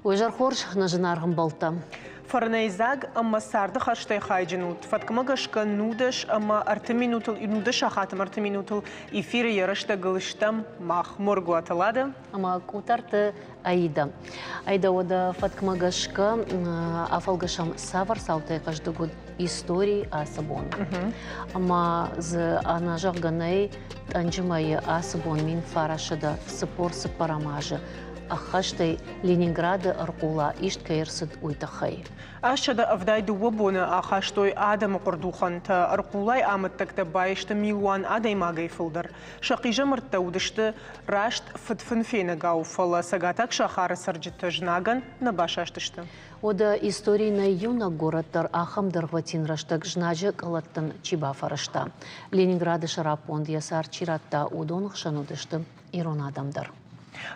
Уе зӕр хорз, нӕ зынаргъ ӕмбӕлттӕ. Фӕрнӕйдзаг ӕмӕ царды хӕрзтӕй хайджын ут. Фӕткмӕ гӕсгӕ нудӕс ӕмӕ ӕртӕ минутыл, нудӕс сахат ӕмӕ ӕртӕ минутыл эфиры йӕ рӕстӕгыл стӕм мах, Моргуаты Лада. Ӕмӕ Къутӕрты Аида. Аида, уӕдӕ фӕткмӕ гӕсгӕ афӕлгӕсӕм, цавӕр цаутӕй хъӕздыг уыд истори ацы бон. Ӕмӕ дзы ӕнӕзӕгъгӕ нӕй, тъӕнджы мӕйы ацы бон 1944 азы ӕххӕстӕй Ленинграды ӕрхъула ист кӕй ӕрцыд, уый тыххӕй. 872 боны ахастой адӕмы хъуырдухӕнтӕ, ӕрхъулайы амӕттӕгтӕ баисты милуан адӕймагӕй фылдӕр. Сӕ хъизӕмӕрттӕ уыдысты раст фыдфынфенӕгау, фӕлӕ цӕгатаг сахары цӕрджытӕ знагӕн нӕ басастысты. Уӕдӕ историйы нӕ иунӕг горӕт дӕр ахӕм дӕргъвӕтин рӕстӕг знаджы къӕлӕттӕн чи бафӕрӕзта. Ленинграды сӕраппонд йӕ цард чи радта, уыдоны хсӕн уыдысты ирон адӕм дӕр.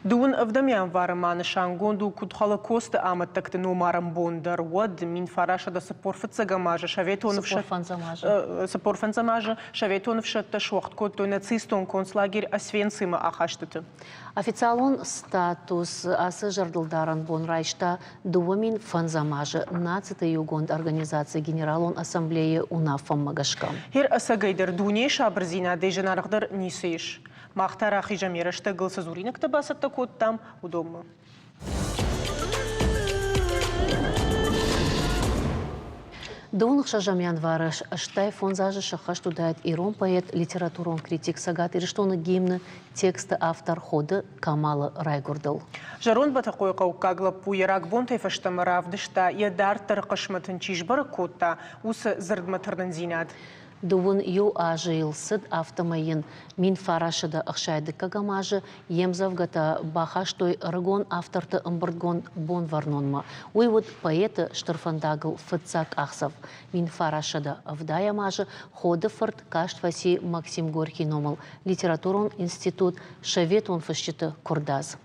Дыууын ӕвдӕм январы ма нысангонд у куыд Холокосты амӕттӕгты номарӕн бон дӕр, уӕд 1945 азы Советон 45 азы Советон ӕфсӕдтӕ суӕгъд кодтой нацистон концлагерь Освенцимы ахӕстыты. Официалон статус ацы зӕрдылдарӕн бон райста 2005 азы Нациты иугонд организацийы Генералон Ассамблейы уынаффӕмӕ гӕсгӕ. Хер ӕцӕгӕйдӕр дунейы сабырдзинадӕй зынаргъдӕр ницы ис. Мах та рахизӕм йӕ рӕстӕгыл цы дзуринӕгтӕ бацӕттӕ кодтам, уыдонмӕ. Дыууын ӕхсӕзӕм январы 85 азы сӕххӕст уыдаид ирон поэт, литературон критик Цӕгат Ирыстоны гимны тексты автор Ходы Камалы райгуырдыл. Зӕронд Бӕтӕхъойыхъӕуккаг лӕппу йӕ рагбонтӕй фӕстӕмӕ равдыста, йӕ дарддӕры хъысмӕт ын чи сбӕрӕг кодта, уыцы дзырдмӕ тырнындзинад. Дыууын иу азы йыл цыд, афтӕмӕй йын 1969 азы йе мдзӕвгӕтӕ бахастой ӕрыгон авторты ӕмбырдгонд Бонвӕрнонмӕ. Уый уыд поэты стыр фӕндагыл фыццаг къахдзӕф. 1970 азы Ходы фырт каст фӕци Максим Горькийы номыл литературон институт Советон фысджыты куырдадз.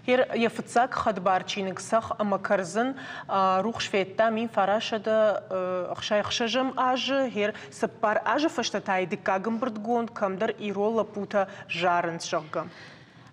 Йӕ фыццаг хӕдбар чиныг Цӕхх ӕмӕ кӕрдзын рухс федта 1966 азы. Гъер цыппар азы фӕстӕ та йӕ дыккаг ӕмбырдгонд кӕмдӕр ирон лӕппутӕ зарынц, зӕгъгӕ.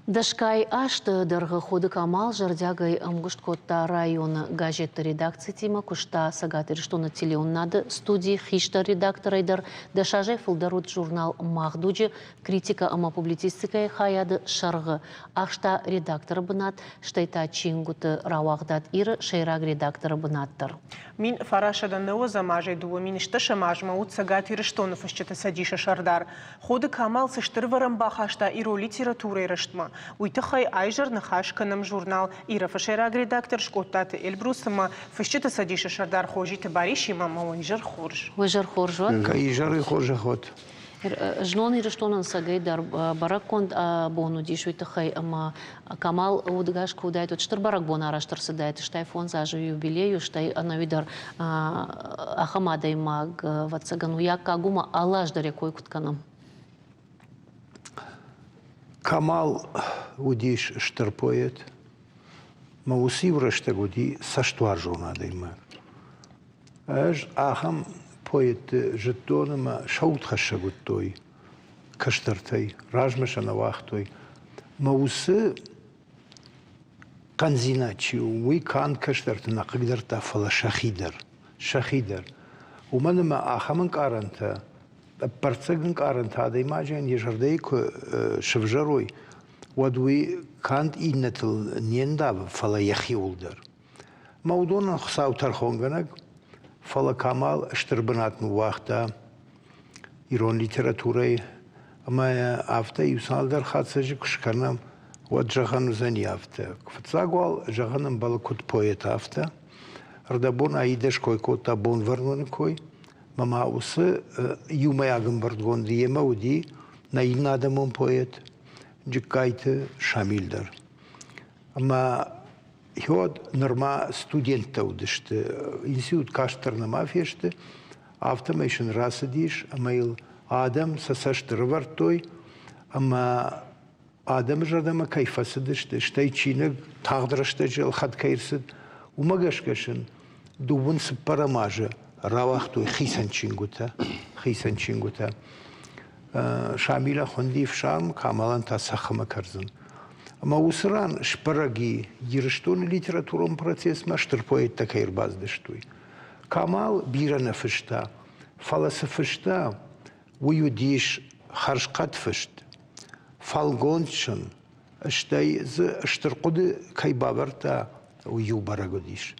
Дӕсгай азты дӕргъы Ходы Камал зӕрдиагӕй ӕмгуыст кодта районы газетты редакцитимӕ, куыста Цӕгат Ирыстоны телеуынынады студийы хистӕр редакторӕй дӕр, дӕс азӕй фылдӕр уыд журнал «Мах дуджы» критикӕ ӕмӕ публицистикӕйы хайады сӕргъы, ахста редакторы бынат, стӕй та чингуыты рауагъдад Ир-ы сӕйраг редакторы бынат дӕр. 1990 азӕй 2010 азмӕ уыд Цӕгат Ирыстоны Фысджыты цӕдисы сӕрдар. Ходы Камал цы стыр ӕвӕрӕн бахаста ирон литературӕйы рӕзтмӕ, уый тыххӕй айзӕр ныхас кӕнӕм журнал Ир-ы сӕйраг редактор Скъодтаты Эльбрус ӕмӕ Фысджыты цӕдисы сӕрдар Хозиты Барисимӕ ӕмӕ уӕ изӕр хорз. Уӕ изӕр хорз уӕд. Изӕры хорзӕх уӕд. Знон Ирыстонӕн цӕгӕй дӕр бӕрӕггонд бон уыдис уый тыххӕй, ӕмӕ Камал удӕгас куы уыдаид, уӕд стыр бӕрӕгбон арӕзт ӕрцыдаид, стӕй фондз азы юбилей, стӕй ӕнӕуи дӕр ахӕм адӕймаг, ӕвӕццӕгӕн, уый аккаг у, ӕмӕ алы аз дӕр йӕ кой куыд кӕнӕм. Камал уыдис стыр поэт, мӕ уыцы иу рӕстӕг уыди цӕстуарзон адӕймаг. Ӕз ахӕм поэтты зыдтон ӕмӕ сӕ удхӕссӕг уыдтой кӕстӕртӕй, размӕ сӕ нӕ уагътой. Мӕ уыцы хъӕндзинад чи у, уый канд кӕстӕрты нӕ хъыгдардта, фӕлӕ сӕхи дӕр. Сӕхи дӕр. Уымӕн ӕмӕ ахӕм ӕнкъарӕнтӕ, ӕппӕрццӕг ӕнкъарӕнтӕ адӕймаджы йӕ зӕрдӕйы куы сывзӕрой, уӕд уый канд иннӕтыл не ндавы, фӕлӕ йӕхиуыл дӕр. Мӕ уыдонӕн Хуыцау тӕрхонгӕнӕг, фӕлӕ Камал стыр бынат ныууагъта ирон литературӕйы ӕмӕ афтӕ иу цалдӕр хатдзӕджы куы скӕнӕм, уӕд зӕгъӕн уыдзӕни афтӕ. Фыццаг уал зӕгъӕн ӕмбӕлы куыд поэт, афтӕ. Ӕрдӕбон Аидӕ ской кодта Бонвӕрноны кой, ӕмӕ ма уыцы иумӕйаг ӕмбырдгонд йемӕ уыди нӕ иннӕ адӕмон поэт Джыккайты Шамил дӕр. Ӕмӕ Уӕд нырма студенттӕ уыдысты, институт каст дӕр нӕма фесты, афтӕмӕй сын рацыдис ӕмӕ йыл адӕм сӕ цӕст ӕрӕвӕрдтой ӕмӕ адӕмы зӕрдӕмӕ кӕй фӕцыдысты, стӕй чиныг тагъд рӕстӕджы ӕлхӕд кӕй ӕрцыд, уымӕ гӕсгӕ сын дыууын цыппӕрӕм азы рауагътой хицӕн чингуытӕ, хицӕн чингуытӕ. Шамилӕ хуынди ӕфсарм, Камалӕн та цӕхх ӕмӕ кӕрдзын. Ӕмӕ уыцы ран сбӕрӕг и, Ирыстоны литературон процессмӕ стыр поэттӕ кӕй ӕрбацыдысты. Камал бирӕ нӕ фыста, фӕлӕ цы фыста, уый уыдис хӕрзхъӕд фыст, фӕлгонцджын, стӕй дзы стыр хъуыды кӕй бавӕрдта, уый иу бӕрӕг уыдис.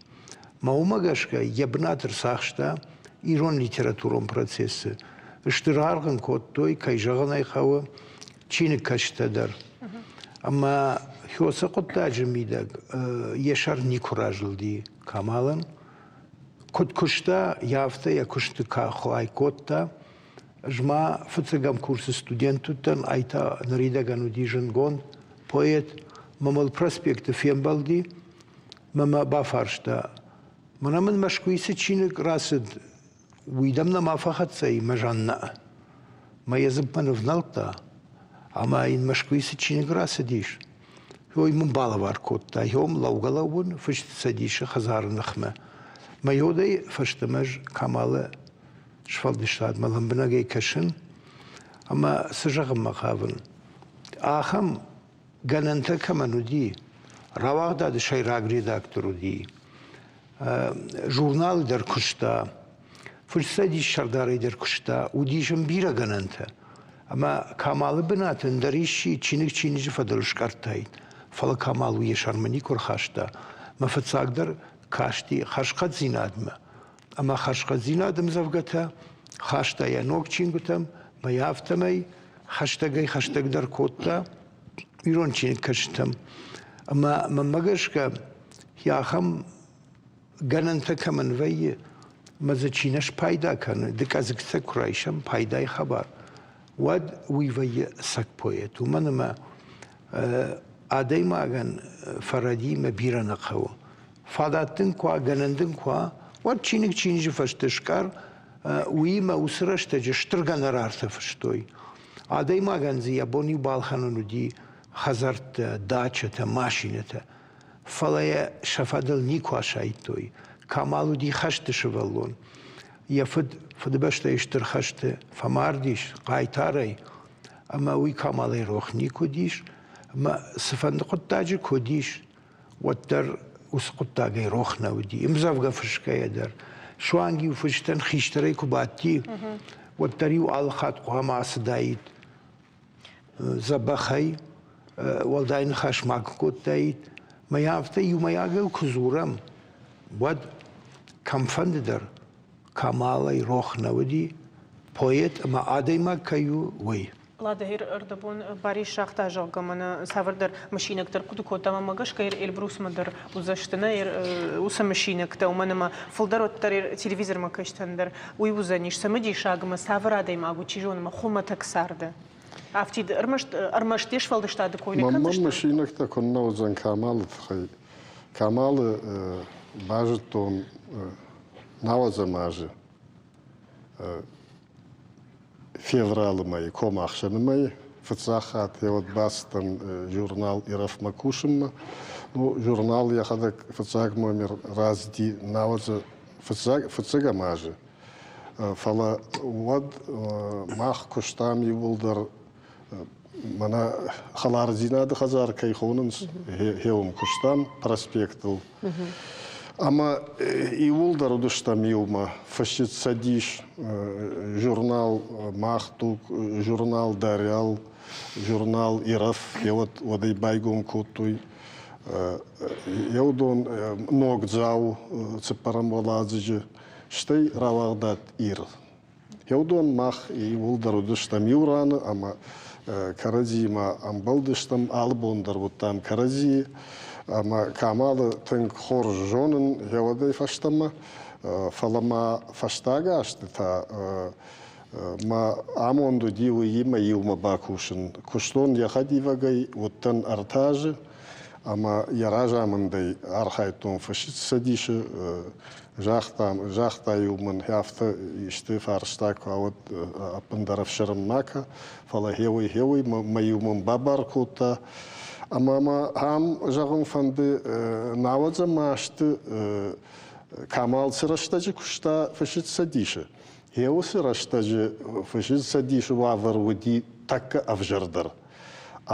Мӕ уымӕ гӕсгӕ йӕ бынат ӕрцахста ирон литературон процессы. Стыр аргъ ын кодтой, кӕй зӕгъын ӕй хъӕуы, чиныгкӕсджытӕ дӕр. Ӕмӕ Хёсы хъуыддаджы мидӕг йӕ сӕр никуы разылди Камалӕн. Куыд куыста, афтӕ йӕ куысты хай кодта. Ӕз ма фыццӕгӕм курсы студент уыдтӕн, ай та ныридӕгӕн уыди зындгонд поэт. Мӕ мыл проспекты фембӕлди, мӕ мӕ бафарста, мӕнӕ мын Мӕскуыйы цы чиныг рацыд, уый дӕм нӕма фӕхӕццӕ и, мӕ Жаннӕ? Мӕ йӕ дзыпмӕ нывнӕлдта, ӕмӕ йын Мӕскуыйы цы чиныг рацыдис, уый мын балӕвар кодта. Йом лӕугӕ-лӕууын фыст Цӕдисы хӕдзары ныхмӕ. Мӕ йодӕй фӕстӕмӕ ӕз Камалы сфӕлдыстадмӕ лӕмбынӕгӕй кӕсын ӕмӕ цы зӕгъынмӕ хъавын, ахӕм гӕнӕнтӕ кӕмӕн уыди, рауагъдады сӕйраг редактор уыди, журналы дӕр куыста, фыссӕдис сӕрдарӕй дӕр куыста, уыдис ын бирӕ гӕнӕнтӕ. Ӕмӕ Камалы бынаты ӕндӕр исчи чиныг чиныджы фӕдыл скъӕрдтаид, фӕлӕ Камал уый йӕ сӕрмӕ никуы ӕрхаста. Мӕ фыццагдӕр касти хӕрзхъӕддзинадмӕ, ӕмӕ хӕрзхъӕддзинад ӕмдзӕвгӕтӕ хаста йӕ ног чингуытӕм, мӕ афтӕмӕй хӕстӕгӕй-хӕстӕгдӕр кодта ирон чиныгкӕсджытӕм. Ӕмӕ мӕнмӕ гӕсгӕ, ахӕм гӕнӕнтӕ кӕмӕн вӕййы, ӕмӕ дзы чи нӕ спайда кӕны, дыкъӕдзыгтӕ куы райсӕм пайдайы хабар, уӕд уый вӕййы ӕцӕг поэт. Уымӕн ӕмӕ адӕймагӕн фӕрӕдимӕ бирӕ нӕ хъӕуы. Фадат дын куы уа, гӕнӕн дын куы уа, уӕд чиныг чиныджы фӕстӕ скъӕр, уыимӕ уыцы рӕстӕджы стыр гонорартӕ фыстой. Адӕймагӕн дзы йӕ бон иу балхӕнын уыди хӕдзӕрттӕ, дачӕтӕ, машинӕтӕ. Фӕлӕ йӕ сӕ фӕдыл никуы асайдтой. Камал уыди хӕсты сывӕллон. Йӕ фыд Фыдыбӕстӕйы Стыр хӕсты фӕмардис хъайтарӕй, ӕмӕ уый Камалӕй рох никуы уыдис. Ӕмӕ цыфӕнды хъуыддаджы куы уыдис, уӕддӕр уыцы хъуыддагӕй рох нӕ уыди. Ӕмдзӕвгӕ фысгӕйӕ дӕр. Суанг-иу фыстӕн хистӕрӕй куы бадти, уӕддӕр-иу алы хатт хъуамӕ ацыдаид дзӕбӕхӕй, уӕлдай ныхас ма куы кодтаид. Мӕ афтӕ иумӕйагыл куы дзурӕм, уӕд кӕмфӕнды дӕр Камалӕй рох нӕ уыди, поэт ӕмӕ адӕймаг кӕй у, уый. Ладӕгир ӕрдӕбон Барис загъта, зӕгъгӕ, мӕнӕ цавӕрдӕр мысинӕгтӕ ӕрхъуыды кодта, ӕмӕ мӕ гӕсгӕ Эльбрусмӕ дӕр уыдзысты нӕ уыцы мысинӕгтӕ, уымӕн ӕмӕ фылдӕр уӕддӕр телевизормӕ кӕсдзӕн дӕр уый уыдзӕнис цымыдисаг ӕмӕ цавӕр адӕймаг у, чи зоны, ӕмӕ хуымӕтӕг царды. Афтид ӕрмӕст ӕрмӕст де сфӕлдыстады кой нӕ кӕндзысты? Мӕнмӕ мысинӕгтӕ куыннӕ уыдзӕн Камалы тыххӕй. Камалы базыдтон нӕуӕдзӕм азы февралы мӕйы, комахсӕны мӕйы фыццаг хатт йӕ уӕд бацыдтӕн журнал Ирӕфмӕ кусынмӕ. Ну, журнал йӕхӕдӕг фыццаг номер рацыди науӕдзы фыццаг, фыццӕгӕм азы. Фӕлӕ уӕд мах куыстам иууылдӕр мӕнӕ хӕлардзинады хӕдзар кӕй хонынц, хеуым куыстам проспектыл. Ӕмӕ иууылдӕр уыдыстӕм иумӕ. Фысджыты цӕдис, журнал Мах дуг, журнал Дарьял, журнал Ирӕф, уӕд уӕдӕй байгом кодтой. Еуыдон Ногдзау цыппӕрӕм уӕладзыджы, стӕй рауагъдад Ир. Уыдон мах иууылдӕр уыдыстӕм иу раны ӕмӕ кӕрӕдзиимӕ ӕмбӕлдыстӕм, алы бон дӕр уыдтам кӕрӕдзийы. Ӕмӕ Камалы тынг хорз зонын уӕдӕй фӕстӕмӕ. Фӕлӕ ма фӕстаг азты та мӕ амонд уыди уыимӕ иумӕ бакусын. Куыстон йӕ хӕдивӕгӕй, уыдтӕн ӕртӕ азы ӕмӕ йӕ разамындӕй архайдтон Фысджыты цӕдисы Загъта, загъта-иу мын, афтӕ исты фарста куы уӕд ӕппындӕр ӕфсӕрм ма кӕ, фӕлӕ гъеуый, гъеуый, мӕ-иу мын бабар кодта. Ӕмӕ мӕ ам зӕгъын фӕнды, науӕдзӕм азты Камал цы рӕстӕджы куыста Фысджыты цӕдисы, гъе уыцы рӕстӕджы Фысджыты цӕдисы уавӕр уыди тӕккӕ ӕвзӕрдӕр.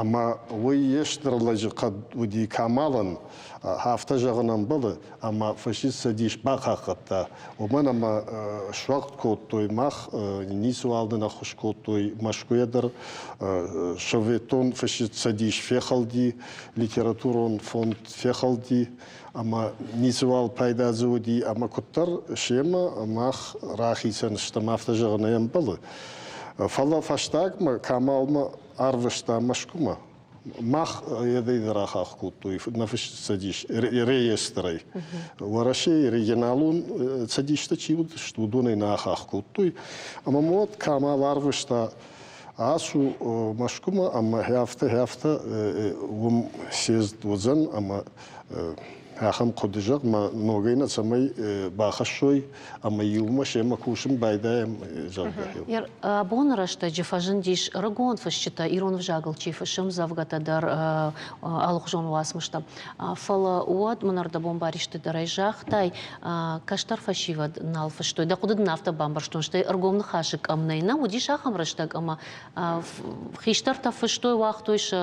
Ӕмӕ уый йе стыр лӕджыхъӕд уыди Камалӕн, афтӕ зӕгъын ӕмбӕлы, ӕмӕ фашист-цӕдис бахъахъхъӕдта, уымӕн ӕмӕ суӕгъд кодтой мах, ницыуал нын ӕххуыс кодтой Мӕскуыйӕ дӕр. Советон фашист-цӕдис фехӕлди, литературон фонд фехӕлди, ӕмӕ ницыуал пайда дзы уыди, ӕмӕ куыддӕр семӕ мах рахицӕн стӕм, афтӕ зӕгъын ӕй ӕмбӕлы. Фӕлӕ фӕстагмӕ Камалмӕ арвыста Мӕскуымӕ. Мах едӕй дӕр ахахх кодтой нӕ фысцӕдис реестрӕй. Уӕрӕсейы регионалон цӕдистӕ чи уыдысты, уыдонӕй нӕ ахахх кодтой. Ӕмӕ уӕд Камал арвыста ацу Мӕскуымӕ ӕмӕ афтӕ афтӕ уым съезд уыдзӕн ӕмӕ ахӕм хъуыды зӕгъ мӕ ногӕй нӕ цӕмӕй бахӕссой ӕмӕ иумӕ семӕ кусын байдайӕм, зӕгъгӕ. Абоны рӕстӕджы фӕзындис ӕрыгон фысджытӕ, ирон ӕвзагыл чи фыссы ӕмдзӕвгӕтӕ дӕр, алыхуызон уацмыстӕ. Фӕлӕ уӕд мын ӕрдӕбон баристы дӕр ӕй загътай, кӕстӕр фӕсивӕд нал фыстой. Дӕ хъуыды дын афтӕ бамбӕрстон, стӕй ӕргом ныхасы къӕм нӕй. Нӕ уыдис ахӕм рӕстӕг, ӕмӕ хистӕртӕ фыстой, уагътой сӕ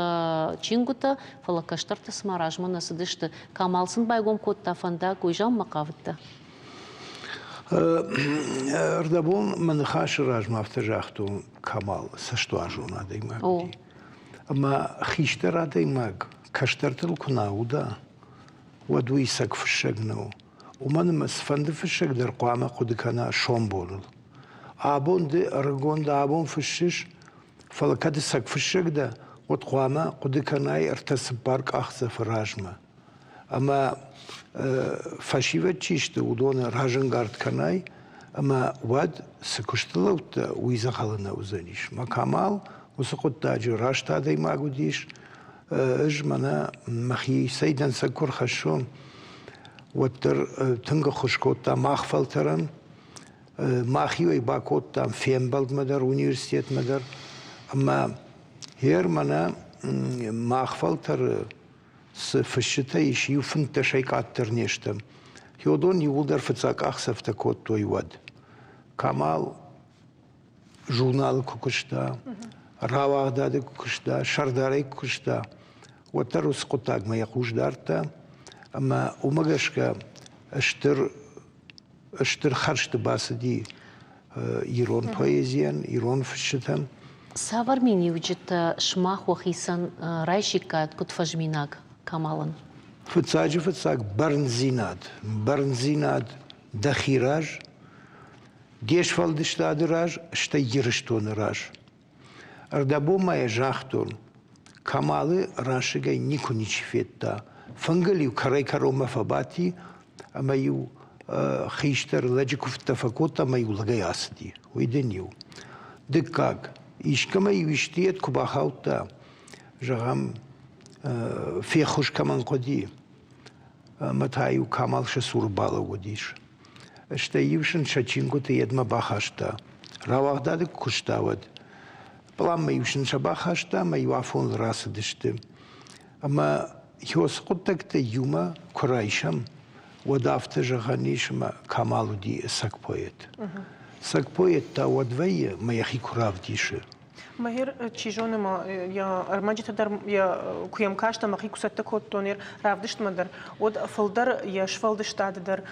чингуытӕ, фӕлӕ кӕстӕртӕ цыма размӕ нӕ цыдысты. Камал сын байгом кодта фӕндаг, уый заммӕ хъавыдтӕ? Ӕрдӕбон мӕ ныхасы размӕ афтӕ загътон, Камал цӕстуарзон адӕймаг уыди. Ӕмӕ хистӕр адӕймаг кӕстӕртыл куы нӕ уда, уӕд уый цӕг фыссӕг нӕу. Уымӕн ӕмӕ цыфӕнды фыссӕг дӕр хъуамӕ хъуыды кӕна сомбоныл. Абон ды ӕрыгон дӕ, абон фыссыс, фӕлӕ кӕд ӕцӕг фыссӕг дӕ, уӕд хъуамӕ хъуыды кӕнай ӕртӕ-цыппар къахдзӕфы размӕ. Ӕмӕ фӕсивӕд чи сты, уыдоны разӕнгард кӕнай, ӕмӕ уӕд цы куысты лӕудтӕ, уый дзӕгъӕлы нӕ уыдзӕнис. Мӕ Камал уыцы хъуыддаджы раст адӕймаг уыдис. Ӕз мӕнӕ мӕхицӕй дӕнцӕг куы рхӕссон, уӕддӕр тынг ӕххуыс кодта мах фӕлтӕрӕн. Мах-иу ӕй бакодтам фембӕлдмӕ дӕр, университетмӕ дӕр. Ӕмӕ гъер мӕнӕ мах фӕлтӕры цы фысджытӕ ис, иу фынддӕсӕй къаддӕр не стӕм. Уыдон иууылдӕр фыццаг къахдзӕфтӕ кодтой уӕд. Камал журналы куы куыста, рауагъдады куы куыста, сӕрдарӕй куы куыста, уӕддӕр уыцы хъуыддагмӕ йӕ хъус дардта ӕмӕ уымӕ гӕсгӕ стыр стыр хӕрзты бацыди ирон поэзийӕн, ирон фысджытӕн. Цавӕр миниуджытӕ сымах уӕхицӕн райсиккат куыд фӕзминаг Камалӕн? Фыццаджы фыццаг бӕрндзинад. Бӕрндзинад дӕхи раз, де сфӕлдыстады раз, стӕй Ирыстоны раз. Ӕрдӕбон ма йӕ загътон, Камалы расыгӕй никуы ничи федта. Фынгыл-иу кӕрӕй-кӕронмӕ фӕбадти ӕмӕ-иу хистӕр лӕджы куывдтӕ фӕкодта ӕмӕ-иу лӕгӕй ацыди. Уый дын иу. Дыккаг, искӕмӕ-иу исты йед куы бахаудта, зӕгъӕм, феххуыс кӕмӕн хъуыди, ӕмӕ та-иу Камал сӕ цуры балӕууыдис. Стӕй-иу сын сӕ чингуыты йедмӕ бахаста. Рауагъдады куы куыста, уӕд. Пъланмӕ-иу сын сӕ бахаста ӕмӕ-иу афоныл рацыдысты. Ӕмӕ уыцы хъуыддӕгтӕ иумӕ куы райсӕм, уӕд афтӕ зӕгъӕн ис, ӕмӕ Камал уыди ӕцӕг поэт. Ӕцӕг поэт та уӕд вӕййы, ӕмӕ йӕхи куы равдисы. Мӕгӕр, чи зоны, ма йӕ ӕрмӕджытӕ дӕр йӕ куы йӕм кастӕн, мӕхи куы цӕттӕ кодтон йӕ равдыстмӕ дӕр, уӕд фылдӕр йӕ сфӕлдыстады дӕр,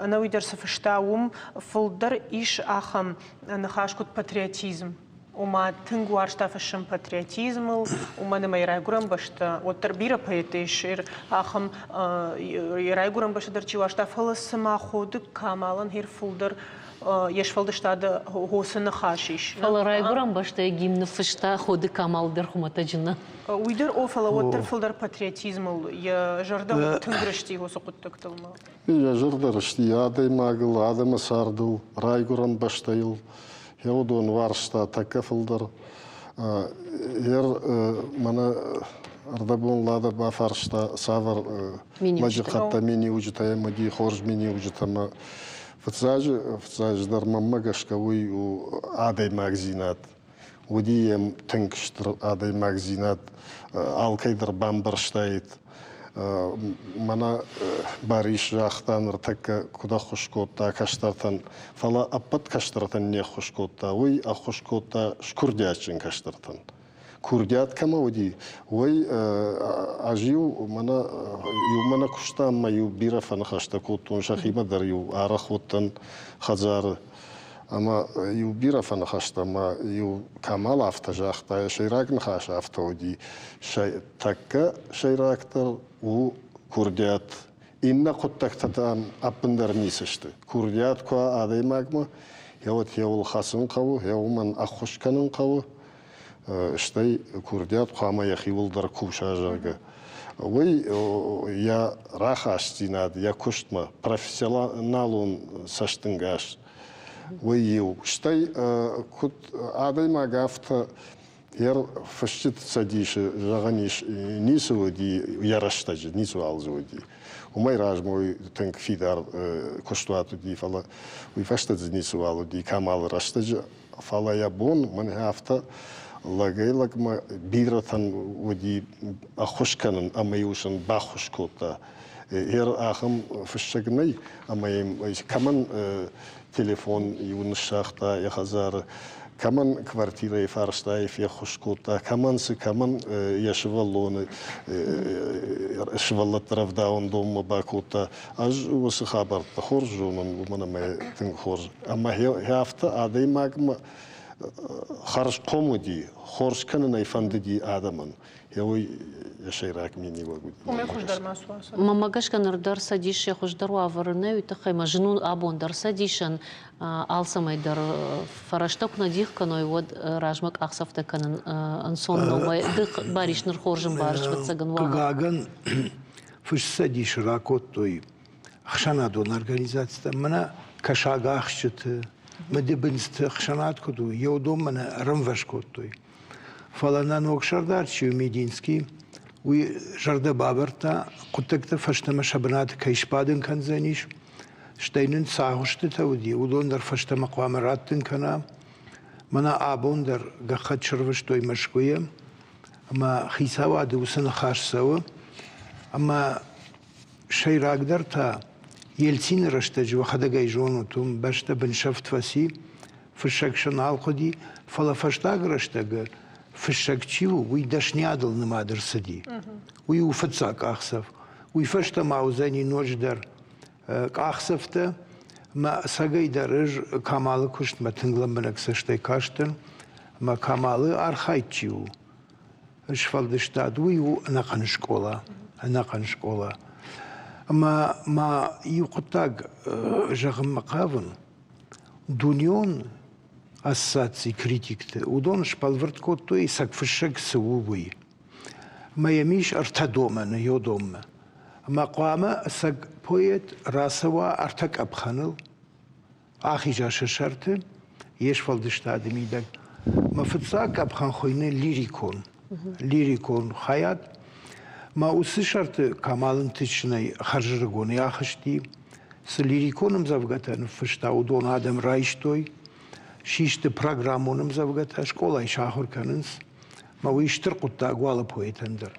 ӕнӕуи дӕр цы фыста, уым фылдӕр ис ахӕм ныхас, куыд патриотизм. Ома тынг уарзта фыссын патриотизмыл, уымӕн ӕмӕ йӕ райгуырӕн бӕстӕ, уӕддӕр бирӕ поэттӕ ис ахӕм, йӕ райгуырӕн бӕстӕ дӕр чи уарзта, фӕлӕ цыма Ходы Камалӕн хир фылдӕр йе сфӕлдыстады хосы ныхас ис. Фӕлӕ райгуырӕн бӕстӕйы гимн ныффыста Ходы Камал дӕр хуымӕтӕджы нӕ. Уый дӕр о, фӕлӕ уӕддӕр фылдӕр патриотизмыл йӕ зӕрдӕ тынг рысти уыцы хъуыддӕгтыл. Йӕ зӕрдӕ рысти адӕймагыл, адӕмы цардыл, райгуырӕн бӕстӕйыл. Йӕ уыдон уарзта тӕккӕ фылдӕр. Ер мӕнӕ ӕрдӕбон Лада бафарста, цавӕр лӕджыхъӕдтӕ миниуджытӕ йӕм уыди, хорз миниуджытӕ ӕмӕ Фыццаджы, фыццаджыдӕр мӕнмӕ гӕсгӕ уый у адӕймагдзинад. Уыди йӕм тынг стыр адӕймагдзинад, алкӕй дӕр бамбӕрстаид. Мӕнӕ Барис загъта ныртӕккӕ куыд ӕххуыс кодта кӕстӕртӕн, фӕлӕ ӕппӕт кӕстӕртӕн не ххуыс кодта, уый ӕххуыс кодта скурдиатджын кӕстӕртӕн. Курдиат кӕмӕ уыди, уый ӕз-иу мӕнӕ иумӕ нӕ куыстам ӕмӕ-иу бирӕ фӕныхӕстӕ кодтон, сӕхимӕ дӕр-иу арӕх уыдтӕн хӕдзары. Ӕмӕ иу бирӕ фӕныхӕстӕ ӕмӕ иу Камал афтӕ загъта, йӕ сӕйраг ныхас афтӕ уыди, тӕккӕ сӕйрагдӕр у курдиат. Иннӕ хъуыддӕгтӕ дам ӕппындӕр ницы сты. Курдиат куы уа адӕймагмӕ, гъеуӕд йӕуыл хӕцын хъӕуы, гъе уымӕн ӕххуыс кӕнын хъӕуы, стӕй курдиат хъуамӕ йӕхиуыл дӕр куса, зӕгъгӕ. Уый йӕ рахастдзинад йӕ куыстмӕ, профессионалон цӕстӕнгас, уый иу. Стӕй куыд адӕймаг афтӕ йӕ фысджыты цӕдисы, зӕгъӕн ис, ницы уыди йӕ рӕстӕджы, ницыуал дзы уыди. Уымӕй размӕ уый тынг фидар куыстуат уыди, фӕлӕ уый фӕстӕ дзы ницыуал уыди Камалы рӕстӕджы. Фӕлӕ йӕ бон мӕнӕ афтӕ лӕгӕй-лӕгмӕ бирӕтӕн уыди ӕххуыс кӕнын ӕмӕ-иу сын баххуыс кодта. Ер ахӕм фыссӕг нӕй, ӕмӕ йын кӕмӕн телефон иу ныссагъта йӕ хӕдзары, кӕмӕн квартирӕйы фарстайы феххуыс кодта, кӕмӕн цы, кӕмӕн йӕ сывӕллоны сывӕллӕтты рӕвдауӕндонмӕ бакодта. Ӕз уыцы хабӕрттӕ хорз зонын, уымӕн ӕмӕ тынг хорз. Ӕмӕ афтӕ адӕймагмӕ хӕрзхъом уыди, хорз кӕнын ӕй фӕндыди адӕмӕн. Уый йӕ сӕйраг миниуӕг уыди. Уымӕй хуыздӕр ма суа. Мӕнмӕ гӕсгӕ ныр дӕр цӕдис сӕ хуыздӕр уавӕры нӕ, уый тыххӕй ма зын у абон дӕр цӕдисӕн алцӕмӕй дӕр фӕрӕзтӕ куы нӕ дих кӕной, уӕд размӕ къахдзӕфтӕ кӕнын ӕнцон нӕу. Ды, Барис, ныр хорз ӕмбарыс, ӕвӕццӕгӕн, уавӕр. Хъыгагӕн, фысцӕдисы ракодтой ӕхсӕнадон организацитӕ, мӕнӕ кӕсагахсджыты, мыдыбындзты ӕхсӕнад куыд у, йӕ уыдон мӕнӕ ӕрӕмвӕз кодтой. Фӕлӕ нӕ ног сӕрдар чи у, Мединский, уый зӕрдӕ бавӕрдта, хъуыддӕгтӕ фӕстӕмӕ сӕ бынаты кӕй сбадын кӕндзӕнис, стӕй нын цы агъуыстытӕ уыди, уыдон дӕр фӕстӕмӕ хъуамӕ раттын кӕна. Мӕнӕ абон дӕр гӕххӕтт сӕрвыстой Мӕскуыйы, ӕмӕ хицауады уыцы ныхас цӕуы, ӕмӕ сӕйрагдӕр та Ельцины рӕстӕджы уӕхӕдӕг ӕй зонут, уым бӕстӕ бынсӕфт фӕци, фыссӕг сӕ нал хъуыди, фӕлӕ фӕстаг рӕстӕгы фыссӕг чи у, уый дӕсниадыл нымад ӕрцыди. Уый у фыццаг къахдзӕф. Уый фӕстӕ ма уыдзӕни ноджыдӕр къахдзӕфтӕ. Мӕ ӕцӕгӕй дӕр ӕз Камалы куыстмӕ тынг лӕмбынӕг цӕстӕй кастӕн. Ӕмӕ Камалы архайд чи у, сфӕлдыстад, уый у ӕнӕхъӕн скъола. Ӕнӕхъӕн скъола. Ӕмӕ ма иу хъуыддаг зӕгъынмӕ хъавын. Дунеон ассоциацийы критикты уыдон сбӕлвырд кодтой, цӕг фыссӕг цы у, уый. Ӕмӕ йӕм ис ӕртӕ домӕны йӕ доммӕ. Ӕмӕ хъуамӕ ӕцӕг поэт рацӕуа ӕртӕ къӕпхӕныл, ахиза сӕ сӕрты йе сфӕлдыстады мидӕг. Мӕ фыццаг къӕпхӕн хуыйны лирикон. Лирикон хайад. Мӕ уыцы сӕрты Камал ӕнтыстджынӕй хӕрзӕрыгонӕй ахызти. Цы лирикон ӕмдзӕвгӕтӕ ныффыста, уыдон адӕм райстой. Систы программон ӕмдзӕвгӕтӕ, скъолайы сахуыр кӕнынц. Мӕ уый стыр хъуыддаг у алы поэтӕн дӕр.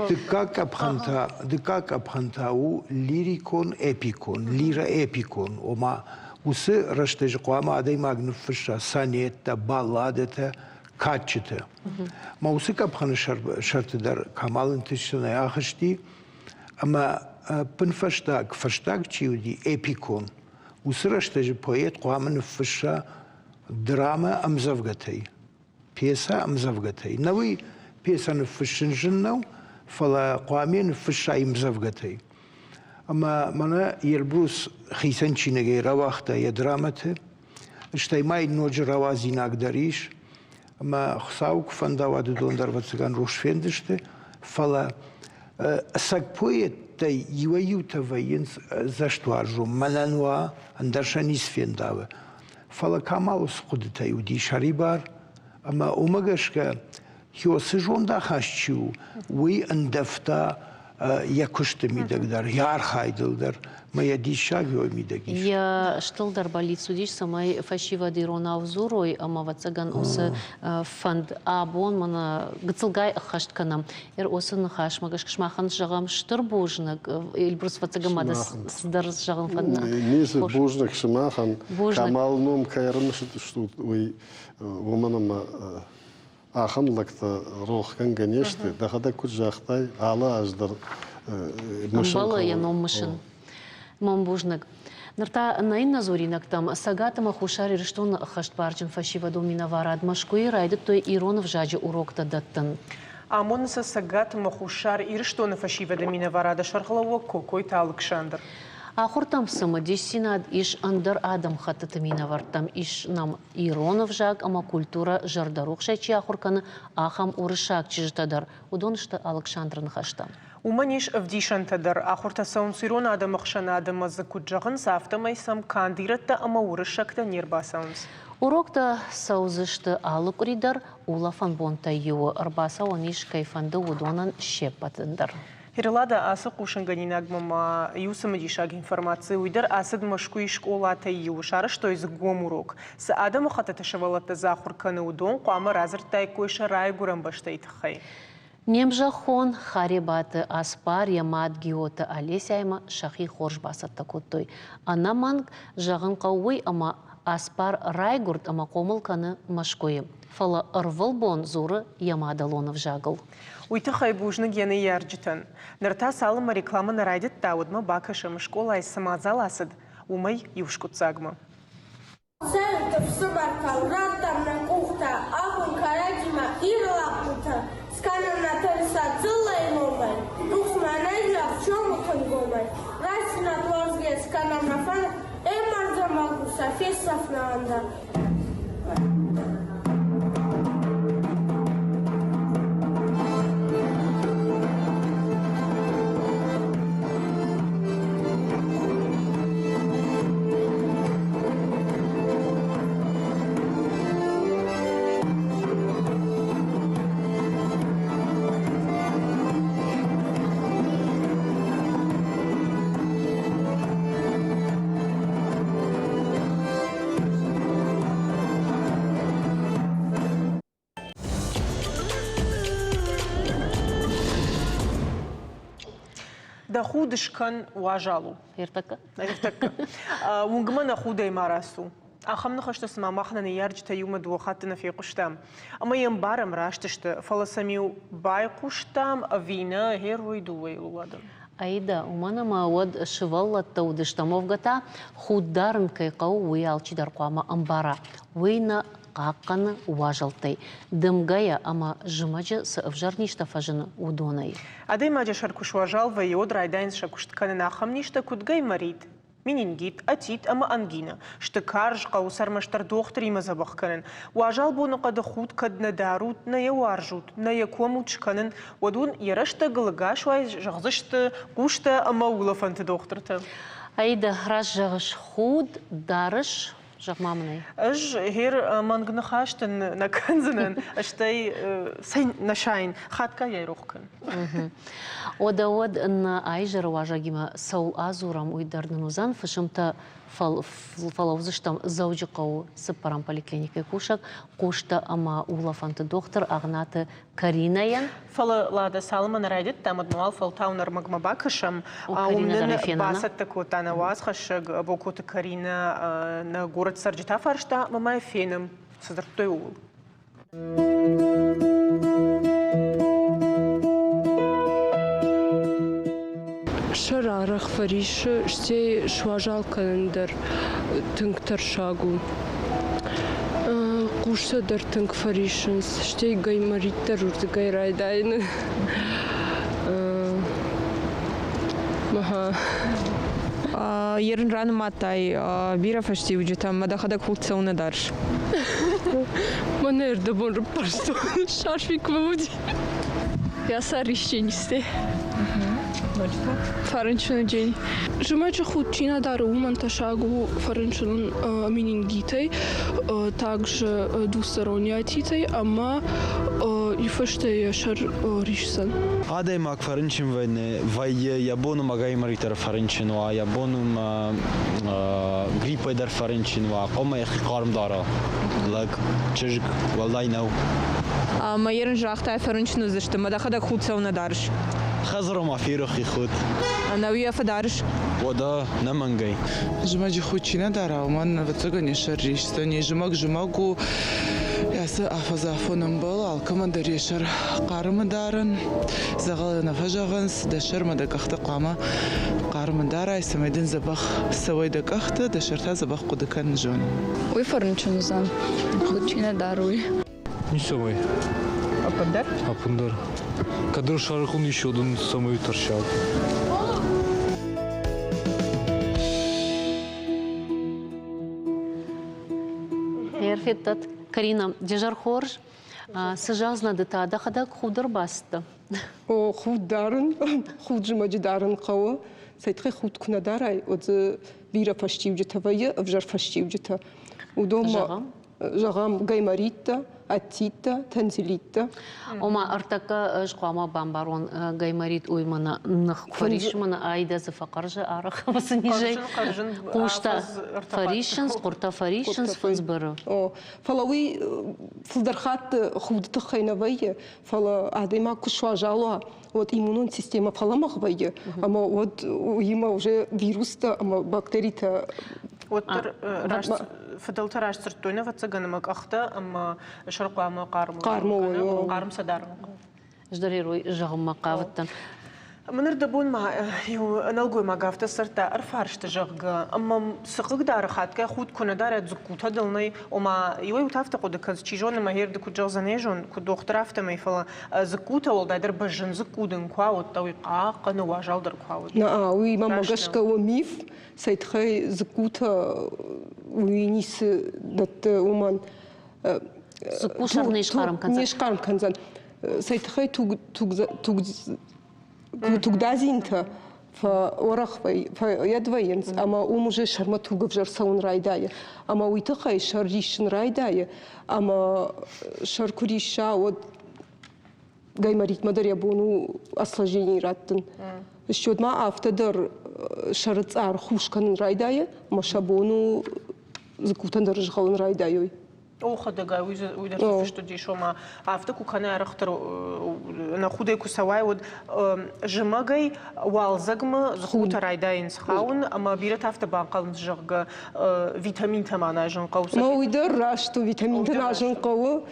Дыккаг къӕпхӕн та, дыккаг къӕпхӕн та у лирикон-эпикон, лиро-эпикон, ома уыцы рӕстӕджы хъуамӕ адӕймаг ныффысса сонеттӕ, балладӕтӕ, кадджытӕ. Мӕ уыцы къӕпхӕны сӕрты дӕр Камал ӕнтыстджынӕй ахызти ӕмӕ ӕппынфӕстаг, фӕстаг чи уыди, эпикон, уыцы рӕстӕджы поэт хъуамӕ ныффысса драмӕ ӕмдзӕвгӕтӕй. Пьесӕ ӕмдзӕвгӕтӕй. Нӕ уый пьесӕ ныффыссын зын нӕу, фӕлӕ хъуамӕ ныффыссай ӕмдзӕвгӕтӕй. Ӕмӕ мӕнӕ Елбрус хицӕн чиныгӕй рауагъта йӕ драмӕты, стӕй ма йын ноджы рауадзинаг дӕр ис. Ӕмӕ Хуыцауы куы фӕнда, уӕд уыдон дӕр ӕвӕццӕгӕн рухс фендзысты. Фӕлӕ ӕцӕг поэттӕй иуӕй-иутӕ вӕййынц цӕстуарзон, мӕнӕн уа, ӕндӕр сӕ ницы фендӕуы. Фӕлӕ Камал уыцы хъуыдытӕй уыди сӕрибар, ӕмӕ уымӕ гӕсгӕ Хиосы зондахаст чи у, уый ӕндӕвта йӕ куысты мидӕг дӕр, йӕ архайдыл дӕр, мӕ йӕ диссаг йой мидӕг ис. Йӕ стылдӕр бӕллиц уыдис, цӕмӕй фӕсивӕд иронау дзурой, ӕмӕ, ӕвӕццӕгӕн, уыцы фӕнд абон мӕнӕ гыццылгай ӕххӕст кӕнӕм. Уыцы ныхасмӕ гӕсгӕ сымахӕн зӕгъӕм стыр бузныг. Эльбрус, ӕвӕццӕгӕн ма дӕ цыдӕр зӕгъын фӕнды. Ницы бузныг сымахӕн. Камалы ном кӕй ӕрымысыдыстут, уый уымӕн ӕмӕ Ахӕм лӕгтӕ рохгӕнгӕ не сты. Дӕхӕдӕг куыд загътай, алы аз дӕр мысын Ӕмбӕлы йӕ ном мысын. Мӕн бузныг. Ныр та нӕ иннӕ дзуринӕгтӕм. Цӕгат ӕмӕ Хуссар Ирыстоны ӕххӕстбарджын фӕсивӕдон минӕварад Мӕскуыйы райдыдтой ирон ӕвзаджы уроктӕ дӕттын. Амоны сӕ Цӕгат ӕмӕ Хуссар Ирыстоны фӕсивӕды минӕварады сӕргълӕууӕг Кокойты Алыксандр. Ахуыртӕм цымыдисдзинад ис ӕндӕр адӕмхӕттыты минӕвӕрттӕм. Ис нӕм ирон ӕвзаг ӕмӕ культурӕ зӕрдӕрухсӕй чи ахуыр кӕны, ахӕм уырыссаг чызджытӕ дӕр. Уыдон сты Алыксандры ныхӕстӕ. Уымӕн ис ӕвдисӕнтӕ дӕр. Ахуыртӕ цӕуынц ирон адӕмы хсӕнад ӕмӕ дзы куыд зӕгъынц, афтӕмӕй сӕм канд ирӕттӕ ӕмӕ уырыссӕгтӕ не рбацӕуынц. Уроктӕ цӕудзысты алы къуыри дӕр, улӕфӕн бонтӕй иуы ӕрбацӕуӕн ис, кӕй фӕнды, уыдонӕн се ппӕтӕн дӕр. Хирелада ацы хъусынгӕнинагмӕ ма иу цымыдисаг информаци, уый дӕр ацыд Мӕскуыйы скъолатӕй иуы, сарӕзтой дзы гом урок. Цы адӕмыхӕттыты сывӕллӕттӕ дзы ахуыр кӕны, уыдон хъуамӕ радзырдтаиккой сӕ райгуырӕн бӕстӕйы тыххӕй. Не мзӕххон Харебаты Аспар йӕ мад Гиоты Олесяимӕ сӕхи хорз бацӕттӕ кодтой. Ӕнӕмӕнг зӕгъын хъӕуы уый, ӕмӕ Аспар райгуырд ӕмӕ хъомыл кӕны Мӕскуыйы, фӕлӕ ӕрвылбон дзуры йӕ мадӕлон ӕвзагыл. Уый тыххӕй бузныг йӕ ныййарджытӕн. Ныр та цалынмӕ рекламӕ нӕ райдыдта, уӕдмӕ бакӕсӕм, скъолайы цы мадзал ацыд, уымӕй иу скъуыддзагмӕ. Цӕрынты фсымӕртау радтам нӕ къухтӕ, абон кӕрӕдзимӕ Иры лӕппутӕ, скӕнӕм нӕ тырыса дзыллӕйы номӕй, рухсмӕ нӕ зӕгъ сомы тынгомӕй, рӕстдзинад уарзгӕ скӕнӕм нӕ фӕнд, ӕмӕрдзӕ магуса фесӕф нӕ ӕндӕр. Дӕ худ скӕн, уазал у. Ӕртӕккӕ. Ӕртӕккӕ. Уынгмӕ нӕ худӕй ма рацу. Ахӕм ныхӕстӕ цыма мах нӕ ныййарджытӕ иумӕ дыууӕ хатты нӕ фехъуыстам. Ӕмӕ йӕ ӕмбарӕм, раст сты, фӕлӕ сӕм-иу байхъуыстам ӕви нӕ, гъер уый дыууӕйыл уӕдӕ. Аида, уымӕн ӕмӕ уӕд сывӕллӕттӕ уыдыстӕм, уӕвгӕ та худ дарын кӕй хъӕуы, уый алчидӕр хъуамӕ ӕмбара. Уый нӕ хъахъхъӕны уазӕлттӕй, дымгӕйӕ ӕмӕ зымӕджы цы ӕвзӕр низтӕ фӕзыны, уыдонӕй. Адӕймаджы сӕр куы суазал вӕййы, уӕд райдайынц сӕ куыст кӕнын ахӕм низтӕ, куыд гайморит, менингит, отит ӕмӕ ангина. Сты карз, хъӕуы сӕ ӕрмӕстдӕр дохтыримӕ дзӕбӕх кӕнын. Уазал боныхъӕды худ кӕд нӕ дарут, нӕ йӕ уарзут, нӕ йӕ комут скӕнын, уӕд уын йӕ рӕстӕгыл ӕгас уай зӕгъдзысты хъустӕ ӕмӕ улӕфӕнты дохтыртӕ. Аида, раст зӕгъыс, худ дарыс, Зӕгъ-ма мын ӕй. Ӕз гъер мӕнг ныхӕстӕ нӕ кӕндзынӕн, стӕй цӕй нӕ сайын, хатгай йӕ рох кӕн. Уӕдӕ уӕд нӕ аизӕры уазӕгимӕ цӕуыл адзурӕм, уый дӕр нын уыдзӕн. Фысымтӕ фӕлӕудзыстӕм Дзӕуджыхъӕуы цыппӕрӕм поликлиникӕйы кусӕг хъустӕ ӕмӕ улӕфӕнты дохтыр Агънаты Каринӕйӕн. Фӕлӕ, Лада, цалынмӕ нӕ райдыдтам, уӕдмӕ уал фӕлтау нӕ ӕрмӕгмӕ бакӕсӕм. Уым нын бацӕттӕ кодта нӕ уацхӕссӕг Бокоты Каринӕ нӕ горӕт цӕрджытӕ фарста ӕмӕ ма йӕ фенӕм, цы дзырдтой, ууыл. Сӕр арӕх фӕриссы, стӕй суазал кӕнын дӕр тынг тӕрсаг у. Хъустӕ дӕр тынг фӕриссынц, стӕй гайморит дӕр уырдыгӕй райдайыны. Ерын ранымадтай бирӕ фӕстиуджытӕ ӕмӕ дӕхӕдӕг худ цӕуылнӕ дарыс? Мӕнӕ ӕрдӕбон рыппӕрстон, шарфик мӕ уыди. Я сӕр исченисте. Фӕрынчыны день. Зымӕджы худ чи нӕ дары, уымӕн тӕссаг у фӕрынчын менингитӕй, также двусторонней отитӕй ӕмӕ фӕстӕ йӕ сӕр рисдзӕн. Адӕймаг фӕрынчын вӕййы, йӕ бон у гайморитӕр фӕрынчын уа, йӕ бон у гриппӕй дӕр фӕрынчын уа, хъуамӕ йӕхи хъарм дара. Лӕг, чызг, уӕлдай нӕу. Ӕмӕ ерын загътай, фӕрынчын уыдзысты, мӕ дӕхӕдӕг худ цӕуылнӕ дарыс? Хӕдзары ма ферох и худ. Ӕнӕуи йӕ фӕдарыс? Уӕдӕ, нӕмӕнгӕй. Зымӕджы худ чи нӕ дара, уымӕн, ӕвӕццӕгӕн, йӕ сӕр рисдзӕни. Зымӕг зымӕг у. Ацы афӕдзы афон ӕмбӕлы алкӕмӕн дӕр йӕ сӕр хъармы дарын. Дзӕгъӕлы нӕ фӕзӕгъынц, дӕ сӕрмӕ дӕ къӕхтӕ хъуамӕ хъармы дарай, цӕмӕй дын дзӕбӕх цӕуой дӕ къӕхтӕ, дӕ сӕр та дзӕбӕх хъуыды кӕнын зон. Уый фӕрынчын уыдзӕн, худ чи нӕ дары, уый. Ницӕмӕй. Ӕппындӕр? Ӕппындӕр. Кӕддӕр сӕрыхъуын ис, уӕд ын цӕмӕй тӕрсаг. Федтат, Карина, де зӕр хорз. Цы зӕгъдзынӕ ды та? Дӕхӕдӕг худ ӕрбацыдтӕ? О, худ дарын, худ зымӕджы дарын хъӕуы. Цӕй тыххӕй худ куы нӕ дарай, уӕд дзы бирӕ фӕстиуджытӕ вӕййы, ӕвзӕр фӕстиуджытӕ. Уыдонмӕ зӕгъӕм, гаймориттӕ, аттиттӕ, танзелиттӕ. Ома, ӕртӕккӕ ӕз хъуамӕ бамбарон, гайморит уый мӕнӕ ных куы фӕриссы, мӕнӕ айдӕ дзы фӕхъӕрзы арӕх ӕмӕ низӕй хъустӕ фӕриссынц, хъуыртӕ фӕриссынц, фындз быры. О, фӕлӕ уый фылдӕр хатт худы тыххӕй нӕ вӕййы, фӕлӕ адӕймаг куы суазал уа, уӕд иммунон системӕ фӕлӕмӕгъ вӕййы, ӕмӕ уӕд уыимӕ уже вирустӕ ӕмӕ бактеритӕ Уӕддӕр раст фыдӕлтӕ раст дзырдтой, ӕвӕццӕгӕн, ӕмӕ къӕхтӕ ӕмӕ сӕр хъуамӕ хъарм хъарм уой. Хъарм сӕ дарын. Ӕз дӕр зӕгъынмӕ хъавыдтӕн. Мын ӕрдӕбон ма иу нӕлгоймаг афтӕ сдзырдта ӕрфарсты, зӕгъгӕ, ӕмӕ цы хъыгдары хатгай худ куы нӕ дарӕ, дзыккутӕ дыл нӕй, ома иуӕй-иутӕ афтӕ хъуыды кӕнынц, чи зоны, мӕ ды куыд зӕгъдзӕн, не зон, куыд дохтыр афтӕмӕй, фӕлӕ дзыккутӕ уӕлдайдӕр бӕззын дзыкку дын куы ауыдта, уый хъахъхъӕны уазал дӕр куы ауыдта. Нӕ, уый мӕм гӕсгӕ у миф, цӕй тыххӕй дзыккутӕ уый ницы дӕтты, уымӕн. Дзыкку сӕр не схъарм кӕндзӕн. Не схъарм кӕндзӕн. Цӕй тыххӕй тугдадзинтӕ фӕуӕрӕх фӕйӕд вӕййынц ӕмӕ уым уже сӕрмӕ туг ӕвзӕр цӕуын райдайы. Ӕмӕ уый тыххӕй сӕр риссын райдайы ӕмӕ сӕр куы рисса, уӕд гайморитмӕ дӕр йӕ бон у осложнение раттын. Счет ма афтӕ дӕр сӕры цъар хус кӕнын райдайы ӕмӕ сӕ бон у дзыккутӕн дӕр згъӕлын райдайой. О, хӕдӕгай, уый дӕр фыст уыдис, ома афтӕ куы кӕна арӕхдӕр ӕнӕхудӕй куы цӕуай, уӕд зымӕгӕй уалдзӕгмӕ дзыккутӕ райдайынц хауын, ӕмӕ бирӕтӕ афтӕ банхъӕлынц, зӕгъгӕ, витаминтӕ ма назын хъӕуы. Ма уый дӕр раст у, витаминтӕ назын хъӕуы.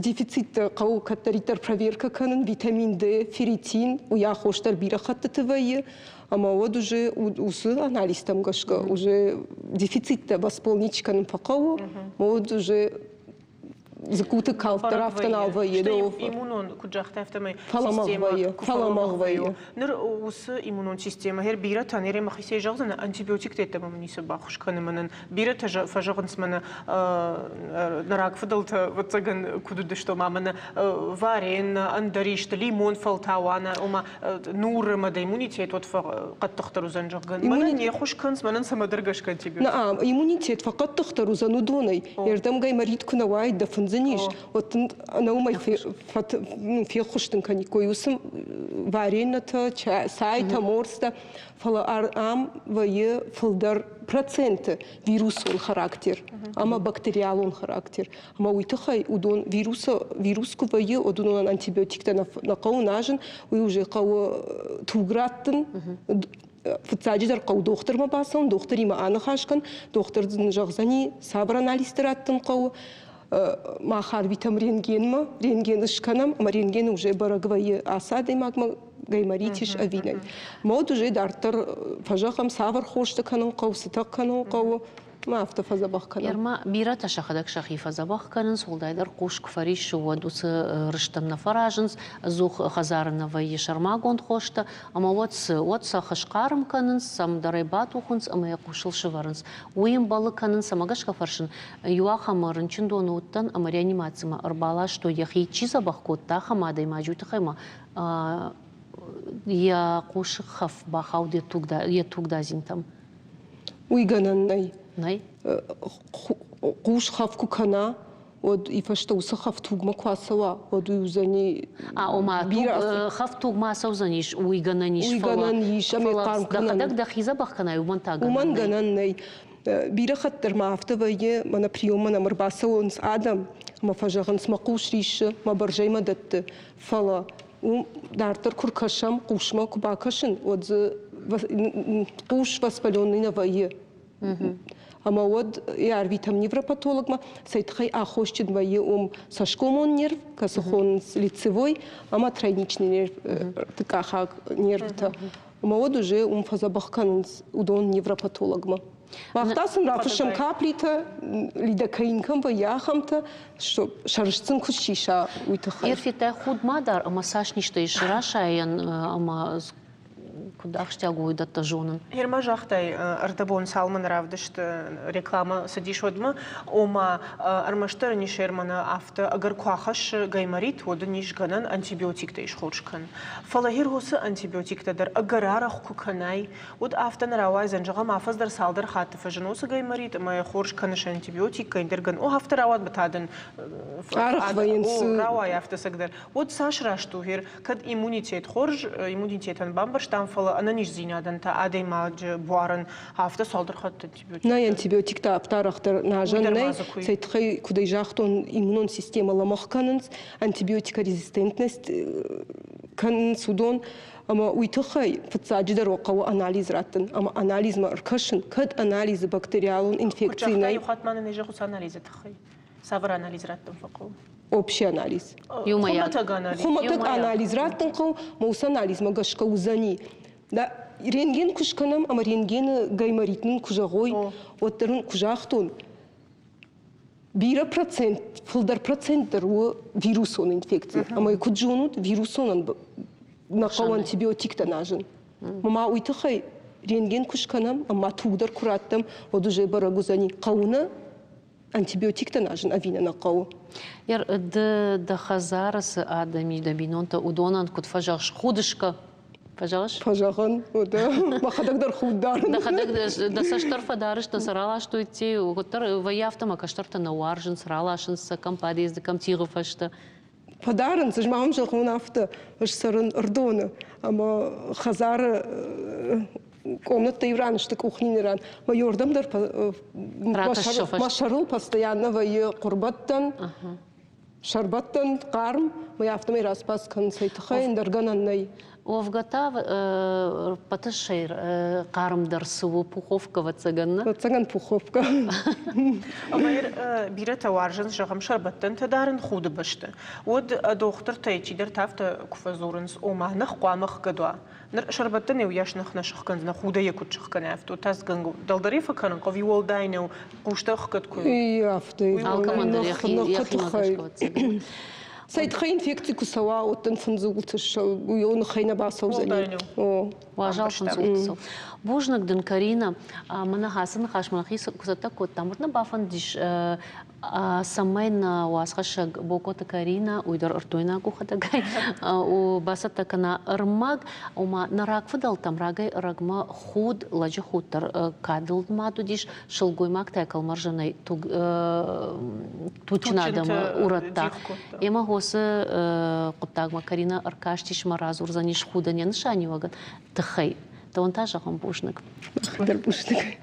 Дефициттӕ хъӕуы кӕддӕриддӕр проверкӕ кӕнын, витамин D, ферритин, уый аххос дӕр бирӕ хӕттыты вӕййы. Ӕмӕ уӕд уже уыцы анализтӕм гӕсгӕ уже дефициттӕ восполнить кӕнын фӕхъӕуы, уӕд уже дзыккуты калд дӕр афтӕ нал вӕййы. Иммунон, куыд загътай, афтӕмӕй фӕлӕмӕгъ вӕййы. Фӕлӕмӕгъ вӕййы. Ныр уыцы иммунон системӕ, гъер бирӕтӕ, ныр мӕхицӕй зӕгъдзынӕ, антибиотиктӕ йеддӕмӕ мын ницы баххуыс кӕны мӕнӕн. Бирӕтӕ фӕзӕгъынц мӕнӕ нӕ рагфыдӕлтӕ, ӕвӕццӕгӕн, куыд уыдысты, ома мӕнӕ варен, ӕндӕр исты, лимон фӕлтауа, ома нуры мӕ дӕ иммунитет уӕд фӕхъӕддыхдӕр уыдзӕн, зӕгъгӕ. Мӕнӕн не ххуыс кӕнынц, мӕнӕн цӕмӕдӕр гӕсгӕ антибиотик. Нӕ, иммунитет фӕхъӕддыхдӕр уыдзӕн уыдонӕй. Ӕрдӕмгӕй мӕ рид куы нӕ уаид, дӕ фындзы низ, уӕд дын ӕнӕ уымӕй феххуыс дын кӕниккой уыцы вареньетӕ, цайтӕ, морстӕ. Фӕлӕ ам вӕййы фылдӕр проценты вирусон характер ӕмӕ бактериалон характер. Ӕмӕ уый тыххӕй уыдон вирус, вирус куы вӕййы, уӕд уыдонӕн антибиотиктӕ нӕ хъӕуы назын, уый уже хъӕуы туг раттын. Фыццаджыдӕр хъӕуы дохтырмӕ бацӕуын, дохтыримӕ аныхас кӕн, дохтыр дын зӕгъдзӕни, цавӕр анализтӕ раттын хъӕуы. Мах арвитӕм рентгенмӕ, рентген скӕнӕм, ӕмӕ рентген уже бӕрӕг вӕййы ацы адӕймагмӕ гайморитис ӕви нӕй. Мод уже дарддӕр фӕзӕгъӕм, цавӕр хостӕ кӕнын хъӕуы, цытӕ кӕнын хъӕуы, ма афтӕ фӕдзӕбӕх кӕнӕм. Ерма бирӕтӕ сӕхӕдӕг сӕхи фӕдзӕбӕх кӕнынц, уӕлдайдӕр хъус куы фӕриссы, уӕд уыцы рыстӕн нӕ фӕразынц, ӕдзух хӕдзары нӕ вӕййы сӕрмагонд хостӕ, ӕмӕ уӕд цы? Уӕд сӕ хысхъарм кӕнынц, цӕмдӕрӕй батухынц ӕмӕ йӕ хъусыл сывӕрынц. Уый ӕмбӕлы кӕнын, цӕмӕ гӕсгӕ фӕрсын, иу ахӕмы рынчындоны уыдтӕн ӕмӕ реанимацимӕ ӕрбаластой, йӕхи чи дзӕбӕх кодта, ахӕм адӕймаджы, уый тыххӕй ма йӕ хъусы хӕф бахауд йӕ тугдадзинтӕм. Уый гӕнӕн нӕй. Нӕй? Хъус хӕф куы кӕна, уӕд и фӕстӕ уыцы хӕф тугмӕ куы ацӕуа, уӕд уый уыдзӕни А, ома хӕф тугмӕ ацӕудзӕнис, уый гӕнӕн ис, уый гӕнӕн ис, ӕмӕ хъарм кӕнӕн. Дӕхӕдӕг дӕхи дзӕбӕх кӕнай, уымӕн та гӕнӕн Уымӕн гӕнӕн нӕй. Бирӕ хатт дӕр ма афтӕ вӕййы, мӕнӕ приеммӕ нӕм ӕрбацӕуынц адӕм, ӕмӕ фӕзӕгъынц, мӕ хъус риссы, мӕ бӕрзӕй мӕ дӕтты. Фӕлӕ уым дарддӕр куы ркӕсӕм, хъусмӕ куы бакӕсын, уӕд дзы хъус воспаленный нӕ вӕййы. Ӕмӕ уӕд йӕ арвитӕм невропатологмӕ, цӕй тыххӕй аххосджын вӕййы уым цӕсгомон нерв, кӕцы хонынц лицевой ӕмӕ тройничный нерв, къахаг нервтӕ. Ӕмӕ уӕд уже уым фӕдзӕбӕх кӕнынц уыдон невропатологмӕ. Мах та сын рафыссӕм каплитӕ, лидокаин кӕм вӕййы, ахӕмтӕ, сӕрст сын куы сиса, уый тыххӕй. Ерфетӕ худ ма дар ӕмӕ цас низтӕ ис расайӕн ӕмӕ куыд ахсджиаг у уыдӕттӕ зонын? Ерма загътай, ӕрдӕбон цалмӕн равдыст реклама цыдис уӕдмӕ, ома ӕрмӕстдӕр ын ис Ерманы афтӕ ӕгӕр куы ахӕссы гайморит, уӕд ын ис гӕнӕн антибиотиктӕ исхорз кӕн. Фӕлӕ гьер уыцы антибиотиктӕ дӕр ӕгӕр арӕх куы кӕнай, уӕд афтӕ нӕ рауайдзӕн, зӕгъӕм, афӕдз дӕр цалдӕр хатты фӕзыны уыцы гайморит ӕмӕ йӕ хорз кӕныс антибиотиккӕй, ӕндӕр гӕн, о, афтӕ рауад та дын арӕх вӕййынц. Рауайы афтӕ цӕгдӕр. Уӕд цас раст у, гьер, кӕд иммунитет хорз, иммунитетӕн бамбӕрстам, фӕлӕ ӕнӕниздзинадӕн та адӕймаджы буарӕн афтӕ цалдӕр хатты антибиотиктӕ. Нӕй антибиотиктӕ афтӕ арӕхдӕр нӕзӕн нӕй. Цӕй тыххӕй, куыд ӕй загътон, иммунон системӕ лӕмӕгъ кӕнынц, антибиотикорезистентность кӕнынц уыдон. Ӕмӕ уый тыххӕй фыццаджыдӕр хъӕуы анализ раттын ӕмӕ анализмӕ ӕркӕсын, кӕд анализы бактериалон инфекци нӕй. Иу хатт ма нын ӕй зӕгъут анализы тыххӕй. Цавӕр анализ раттын фӕхъӕуы? Общий анализ. Иумӕйаг. Хуымӕтӕг анализ раттын хъӕуы, ӕмӕ уыцы анализмӕ гӕсгӕ уыдзӕни. Да, рентген куы скӕнӕм ӕмӕ рентгены гайморит нын куы зӕгъой, уӕддӕр ын куы загътон, бирӕ процент, фылдӕр процент дӕр у вирусон инфекци. Ӕмӕ куыд зонут, вирусонӕн нӕ хъӕуы антибиотиктӕ назын. Ма уый тыххӕй рентген куы скӕнӕм ӕмӕ туг дӕр куы раттӕм, уӕд уже бӕрӕг уыдзӕни, хъӕуы нӕ антибиотиктӕ назын ӕви нӕ нӕ хъӕуы. Ды дӕ хӕдзары цы адӕм и, дӕ бинонтӕ, уыдонӕн куыд фӕзӕгъыс, худыскӕ Фӕзӕгъыс? Фӕзӕгъын, уӕдӕ мӕхӕдӕг дӕр худ дарын. Дӕхӕдӕг дӕ цӕст дӕр фӕдарыс, дӕ сӕ раластой те, уӕддӕр вӕййы афтӕ мӕ кӕстӕртӕ нӕ уарзынц, раласынц сӕ кӕм подъезды, кӕм тигъы фӕстӕ. Фӕдарынц, ӕз ма уым зӕгъон афтӕ, ӕз цӕрын Ӕрдоны ӕмӕ хӕдзары комнаттӕ иу ран сты къухнины ран. Мӕ ёрдӕм дӕр мӕ сӕрыл постоянно вӕййы хъуырбӕттӕн, сӕрбӕттӕн хъарм, мӕ афтӕмӕй распас кӕнын цӕй тыххӕй ӕндӕр гӕнӕн нӕй. Уӕвгӕ та ӕппӕты хъармдӕр цы у, пуховка, ӕвӕццӕгӕн, нӕ? Ӕвӕццӕгӕн пуховка. Ӕмӕ бирӕтӕ уарзынц, зӕгъӕм, сӕрбӕттӕнтӕ дарын худы бӕсты. Уӕд дохтыртӕй чидӕртӕ афтӕ куы фӕдзурынц, ома ных хъуамӕ хгӕд уа. Ныр сӕрбӕттӕнӕй уыйас ных нӕ сыхгӕндзынӕ, худӕй йӕ куыд сыхгӕнай, афтӕ тасгӕнгӕ дӕлдӕр ӕй фӕкӕнын хъӕуы, уӕлдай нӕу, хъустӕ ӕхгӕд куы. Афтӕ. Алкӕмӕн дӕр йӕхимӕ гӕсгӕ. Цӕй тыххӕй инфекци куы цӕуа, уӕд дын фындзыгулты уый ныхӕй нӕ бацӕудзӕни. Уазал фындзыгулты цӕу. Бузныг дын, Карина. Мӕнӕ ацы ныхасмӕ нӕхи куы цӕттӕ кодтам, уӕд нӕ бафӕндис, цӕмӕй нӕ уацхӕссӕг Бокоты Карина, уый дӕр ӕрдойнаг у хӕдӕгай, бацӕттӕ кӕна ӕрмӕг, ома нӕ рагфыдӕлтӕм рагӕй-ӕрӕгмӕ худ, лӕджы худ дӕр кадыл нымад уыдис, сылгоймӕгтӕ кӕлмӕрзӕнӕй туджджын адӕмы урӕдта. Ӕмӕ уыцы хъуыддагмӕ Карина ӕркастис ӕмӕ радзурдзӕнис худӕн йӕ нысаниуӕгӕн тыххӕй. Дӕуӕн та зӕгъӕм бузныг. Дӕр бузныг.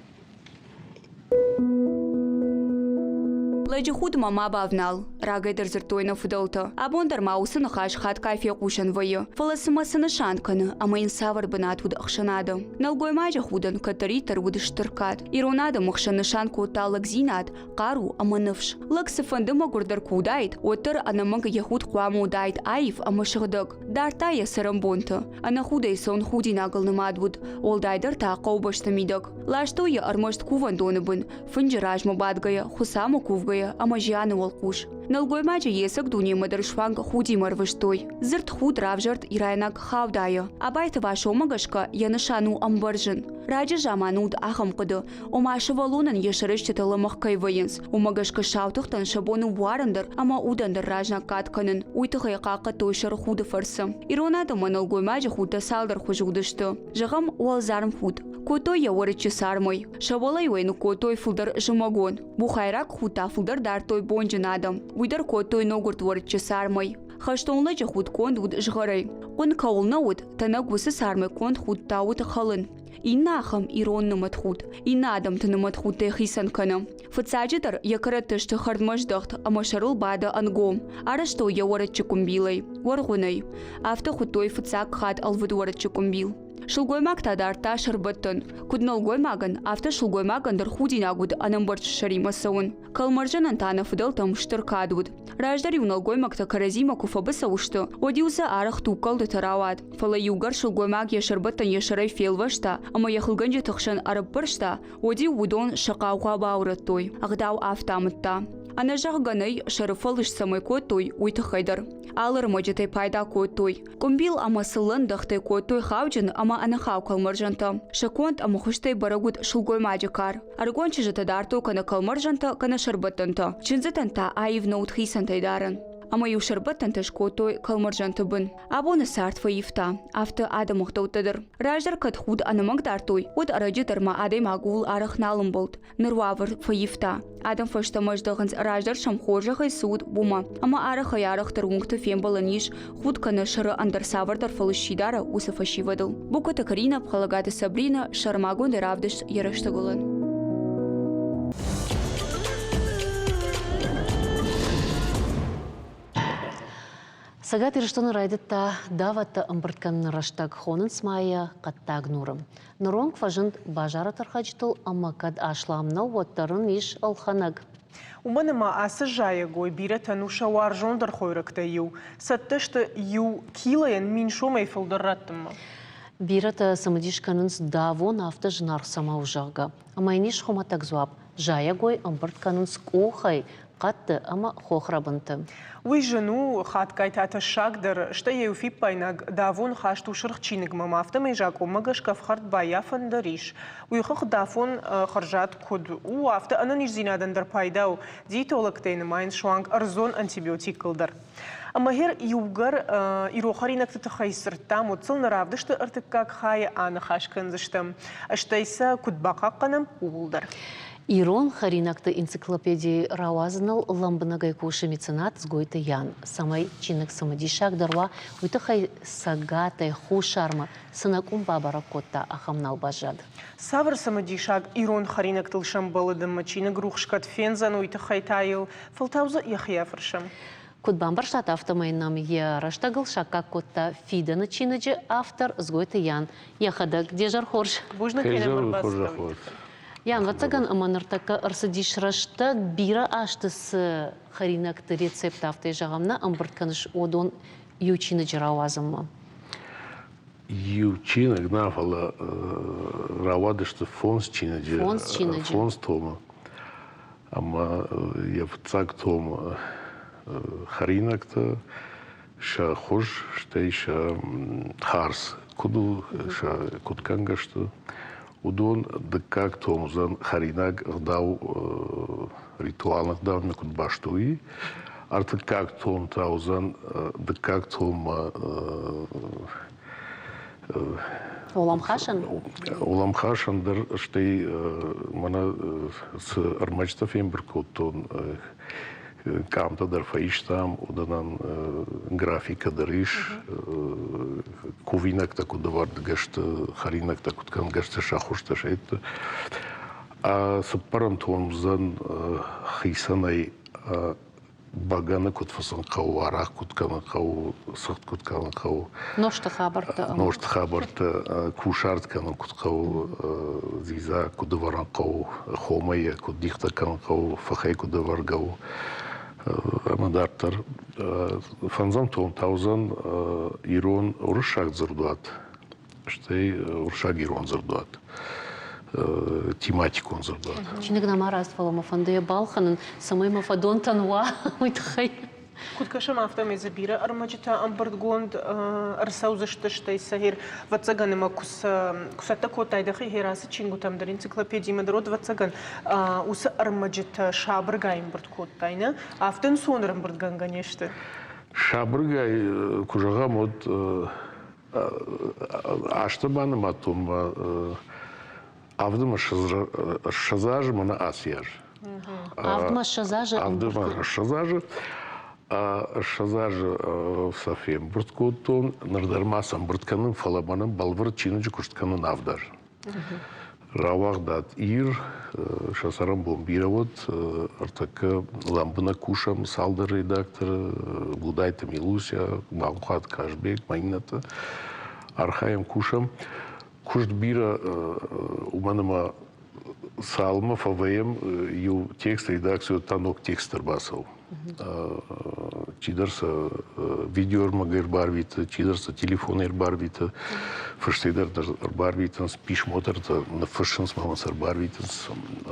Лӕджы худмӕ ма бавнал, рагӕй дӕр дзырдтой нӕ фыдӕлтӕ. Абон дӕр ма уыцы ныхас хатгай фехъусӕн вӕййы. Фӕлӕ цымӕ цы нысан кӕны ӕмӕ йын цавӕр бынат уыд ӕхсӕнады? Нӕлгоймаджы худӕн кӕддӕриддӕр уыд стыр кад. Ирон адӕмы хсӕн нысан кодта лӕгдзинад, хъару ӕмӕ ныфс. Лӕг цыфӕнды мӕгуырдӕр куы уыдаид, уӕддӕр ӕнӕмӕнг йӕ худ хъуамӕ уыдаид аив ӕмӕ сыгъдӕг. Дардта йӕ цӕрӕнбонты. Ӕнӕ худӕй цӕуын худинагыл нымад уыд, уӕлдайдӕр та хъӕубӕсты мидӕг. Ластой йӕ ӕрмӕст кувӕндоны бын, фынджы размӕ бадгӕйӕ, Хуыцаумӕ кувгӕйӕ ӕмӕ зианы уӕлхъус. Нӕлгоймаджы йе цӕг дунемӕ дӕр суанг худимӕ ӕрвыстой. Дзырд худ равзӕрд ирайнаг хаудайы. Абайты Васомӕ гӕсгӕ йӕ нысан у ӕмбӕрзын. Раджы заманы уыд ахӕм хъуыды, ома сывӕллонӕн йӕ сӕрыстытӕ лӕмӕгъ кӕй вӕййынц, уымӕ гӕсгӕ сау тыхтӕн сӕ бон у буарӕн дӕр ӕмӕ удӕн дӕр разнаггад кӕнын. Уый тыххӕй хъахъхъӕдтой сӕр худы фӕрцы. Ирон адӕммӕ нӕлгоймаджы худтӕ цалдӕр хуызы уыдысты. Зӕгъӕм, уӕлдзарм худ. Кодтой йӕ уӕрыччы цармӕй. Сӕ уӕлӕ-иу ӕй ныккодтой фылдӕр зымӕгон. Бухайраг худ та фылдӕр дардтой бонджын адӕм. Уый дӕр кодтой ноггуырд уӕрыччы цармӕй. Хӕстон лӕджы худ конд уыд згъӕрӕй. Хъуын кӕуыл нӕ уыд, тӕнӕг уыцы цармӕй конд худ та уыд хӕлын. Иннӕ ахӕм ирон нымӕтхуд. Иннӕ адӕмты нымӕтхудтӕй хицӕн кӕны. Фыццаджыдӕр йӕ кӕрӕтты сты хӕрдмӕ здӕхт ӕмӕ сӕрыл бады ӕнгом. Арӕзтой йӕ уӕрыччы къуымбилӕй, уӕргъуынӕй. Афтӕ хуыдтой фыццаг хатт ӕлвыд уӕрыччы къуымбил. Сылгоймаг та дардта сӕрбӕттӕн. Куыд нӕлгоймагӕн, афтӕ сылгоймагӕн дӕр худинаг уыд ӕнӕмбӕрц сӕримӕ цӕуын. Кӕлмӕрзӕнӕн та нӕ фыдӕлтӕм стыр кад уыд. Раздӕр-иу нӕлгоймӕгтӕ кӕрӕдзимӕ куы фӕбыцӕу сты, уӕд-иу сӕ арӕх тугкӕлдытӕ рауад. Фӕлӕ иугӕр сылгоймаг йӕ сӕрбӕттӕн йӕ сӕрӕй фелвӕста ӕмӕ йӕ хылгӕнджыты хсӕн ӕрӕппӕрста, уӕд-иу уыдон сӕ хъаугъа баурӕдтой, ӕгъдау афтӕ амыдта. Ӕнӕзӕгъгӕ нӕй, сӕры фӕлыст цӕмӕй кодтой, уый тыххӕй дӕр. Алы ӕрмӕджытӕй пайда кодтой. Къуымбил ӕмӕ сыллӕндӕхтӕй кодтой хауджын ӕмӕ ӕнӕхау кӕлмӕрзӕнтӕ. Сӕ конд ӕмӕ хуызтӕй бӕрӕг уыд сылгоймаджы кар. Ӕрыгон чызджытӕ дардтой кӕнӕ кӕлмӕрзӕнтӕ, кӕнӕ сӕрбӕттӕнтӕ. Чындзытӕн та аив нӕ уыд хицӕнтӕй дарын. Ӕмӕ-иу сӕрбӕттӕнтӕ скодтой кӕлмӕрзӕнты бын. Абоны цард фӕивта, афтӕ адӕмы ӕгъдӕуттӕ дӕр. Раздӕр кӕд худ ӕнӕмӕнг дардтой, уӕд ӕрӕджы дӕр ма адӕймаг ууыл арӕх нал ӕмбӕлд. Ныр уавӕр фӕивта. Адӕм фӕстӕмӕ здӕхынц, раздӕр сӕм хорзӕхӕй цы уыд, уымӕ. Ӕмӕ арӕхӕй-арӕхдӕр уынгты фембӕлӕн ис, худ кӕнӕ сӕры ӕндӕр цавӕрдӕр фӕлыст чи дары, уыцы фӕсивӕдыл. Бокоты Каринӕ, Пхалӕгаты Сабринӕ, сӕрмагондӕй равдыст йӕ рӕстӕгылӕн. Цӕгат Ирыстоны райдыдта давӕттӕ ӕмбырд кӕныны рӕстӕг, хонынц ма йӕ хъӕддаг нуры. Ныронг фӕзынд базары тӕрхӕджытыл ӕмӕ кӕд аслам нӕу, уӕддӕр ын ис ӕлхӕнӕг. Уымӕн ӕмӕ ацы зайӕгой бирӕтӕн у сӕ уарзондӕр хойрӕгтӕй иу. Цӕттӕ сты иу килойӕн 1000 сомӕй фылдӕр раттынмӕ. Бирӕтӕ цымыдис кӕнынц давон афтӕ зынаргъ цӕмӕ у, зӕгъгӕ. Ӕмӕ йын ис хуымӕтӕг дзуапп. Зайӕгой ӕмбырд кӕнынц къухӕй, хъӕдты ӕмӕ хохрӕбынты. Уый зын у, хатгай та тӕссаг дӕр, стӕй йӕ иу фиппаинаг давон хаст у сырх чиныгмӕ ӕмӕ афтӕмӕй закъонмӕ гӕсгӕ ӕфхӕрд баййафӕн дӕр ис. Уый хыгъд афон хӕрзад куыд у, афтӕ ӕнӕниздзинадӕн дӕр пайда у. Диетологтӕй нымайынц суанг ӕрдзон антибиотикыл дӕр. Ӕмӕ гъер иугӕр ирон хӕринӕгты тыххӕй сдзырдтам, уӕд сыл нӕ равдысты ӕртыккаг хайы аныхас кӕндзыстӕм, стӕй сӕ куыд бахъахъхъӕнӕм, ууыл дӕр. Ирон хӕринӕгты энциклопеди рауадзыныл лӕмбынӕгӕй кусы меценат Дзгойты Ян. Цӕмӕй чиныг цымыдисагдӕр уа, уый тыххӕй Цӕгатӕй Хуссармӕ цы нӕ къуым бабӕрӕг кодта, ахӕм нал баззад. Цавӕр цымыдисаг ирон хӕринӕгтыл сӕмбӕлыд ӕмӕ чиныг рухс кӕд фендзӕн, уый тыххӕй та йыл фӕлтау дзы йӕхи афӕрсӕм. Куыд бамбӕрстат, афтӕмӕй нӕм йӕ рӕстӕгыл саккаг кодта фидӕны чиныджы автор Дзгойты Ян йӕхӕдӕг. Де зӕр хорз! Бузныг, кӕй нӕм ӕрбацыдтӕ. Ян, ӕвӕццӕгӕн, ӕмӕ ныртӕккӕ ӕрцыдис рӕстӕг, бирӕ азты цы хӕринӕгты рецепт, афтӕ зӕгъӕм, нӕ ӕмбырд кӕныс, уыдон иу чиныджы рауадзынмӕ. Иу чиныг нӕ, фӕлӕ рауадысты фондз чиныджы. Фондз чиныджы. Фондз томы. Ӕмӕ йӕ фыццаг том хӕринӕгтӕ, сӕ хуыз, стӕй сӕ хардз куыд у, сӕ куыд кӕнгӕ сты, уыдон. Дыккаг том уыдзӕн хӕринаг ӕгъдау, ритуалон ӕгъдаумӕ куыд баст у, уый. Ӕртыккаг том та уыдзӕн дыккаг томмӕ Уӕлӕмхасӕн? Уӕлӕмхасӕн дӕр, стӕй мӕнӕ цы ӕрмӕджытӕ фембырд кодтон, къамтӕ дӕр фӕистам, уыдонӕн графикӕ дӕр ис, кувинӕгтӕ куыд ӕвӕрдгӕ сты, хӕринӕгтӕ куыд кӕнгӕ сты, сӕ хуызтӕ, сӕйтты. Цыппӕрӕм том уыдзӕн хицӕнӕй бӕгӕны куыд фыцын хъӕуы, арахъ куыд кӕнын хъӕуы, цыхт куыд кӕнын хъӕуы. Нозты хабӕрттӕ. Нозты хабӕрттӕ, кусарт кӕнын куыд хъӕуы, дзидза куыд ӕвӕрын хъӕуы, хомӕй куыд дихтӕ кӕнын хъӕуы, фыхӕй куыд ӕвӕргӕ у. Ӕмӕ дарддӕр фӕндзӕм том та уыдзӕн ирон уырыссаг дзырдуат стӕй уырыссаг-ирон дзырдуат, тематикон дзырдуат. Чиныг нӕма раст, фӕлӕ мӕ фӕнды йӕ балхӕнын, цӕмӕй мӕ фӕдонтӕн уа, уый тыххӕй. Куыд кӕсӕм, афтӕмӕй дзы бирӕ ӕрмӕджытӕ ӕмбырдгонд ӕрцӕудзысты, стӕй сӕ ӕвӕццӕгӕн, ӕмӕ куы цӕттӕ кодтай дӕхи ацы чингуытӕм дӕр, энциклопедимӕ дӕр, уӕд, ӕвӕццӕгӕн, уыцы ӕрмӕджытӕ сабыргай ӕмбырд кодтай, нӕ? Афтӕ ӕнцон ӕрӕмбырдгӕнгӕ не сты? Сабыргай, куы зӕгъӕм, уӕд Азты банымадтон ма авдмӕ ссӕдз азы мӕнӕ аци аз. Авдмӕ ссӕдз азы? Авдмӕ ссӕдз азы. Ссӕдз азы сӕ фембырд кодтон. Ныр дӕр ма сӕ ӕмбырд кӕнын, фӕлӕ мӕнӕн бӕлвырд чиныджы куыст кӕнын авд азы. Рауагъдад Ир, сӕ цӕрӕнбон бирӕ уыд, ӕртӕккӕ лӕмбынӕг кусӕм цалдӕр редакторы, Будайты Милуся, Мамхуат Казбек, ма иннӕтӕ. Архайӕм, кусӕм. Куыст бирӕ, уымӕн ӕмӕ цалынмӕ фӕвӕййӕм иу текст редакцийы, уӕд та ног текст ӕрбацӕуы. Чидӕр сӕ видеоӕрмӕг ӕрбарвиты, чидӕр сӕ телефонӕй ӕрбарвиты, фыстӕй дӕр ӕрбарвитынц, писмо дӕр ныффыссынц ӕмӕ сӕ ӕрбарвитынц.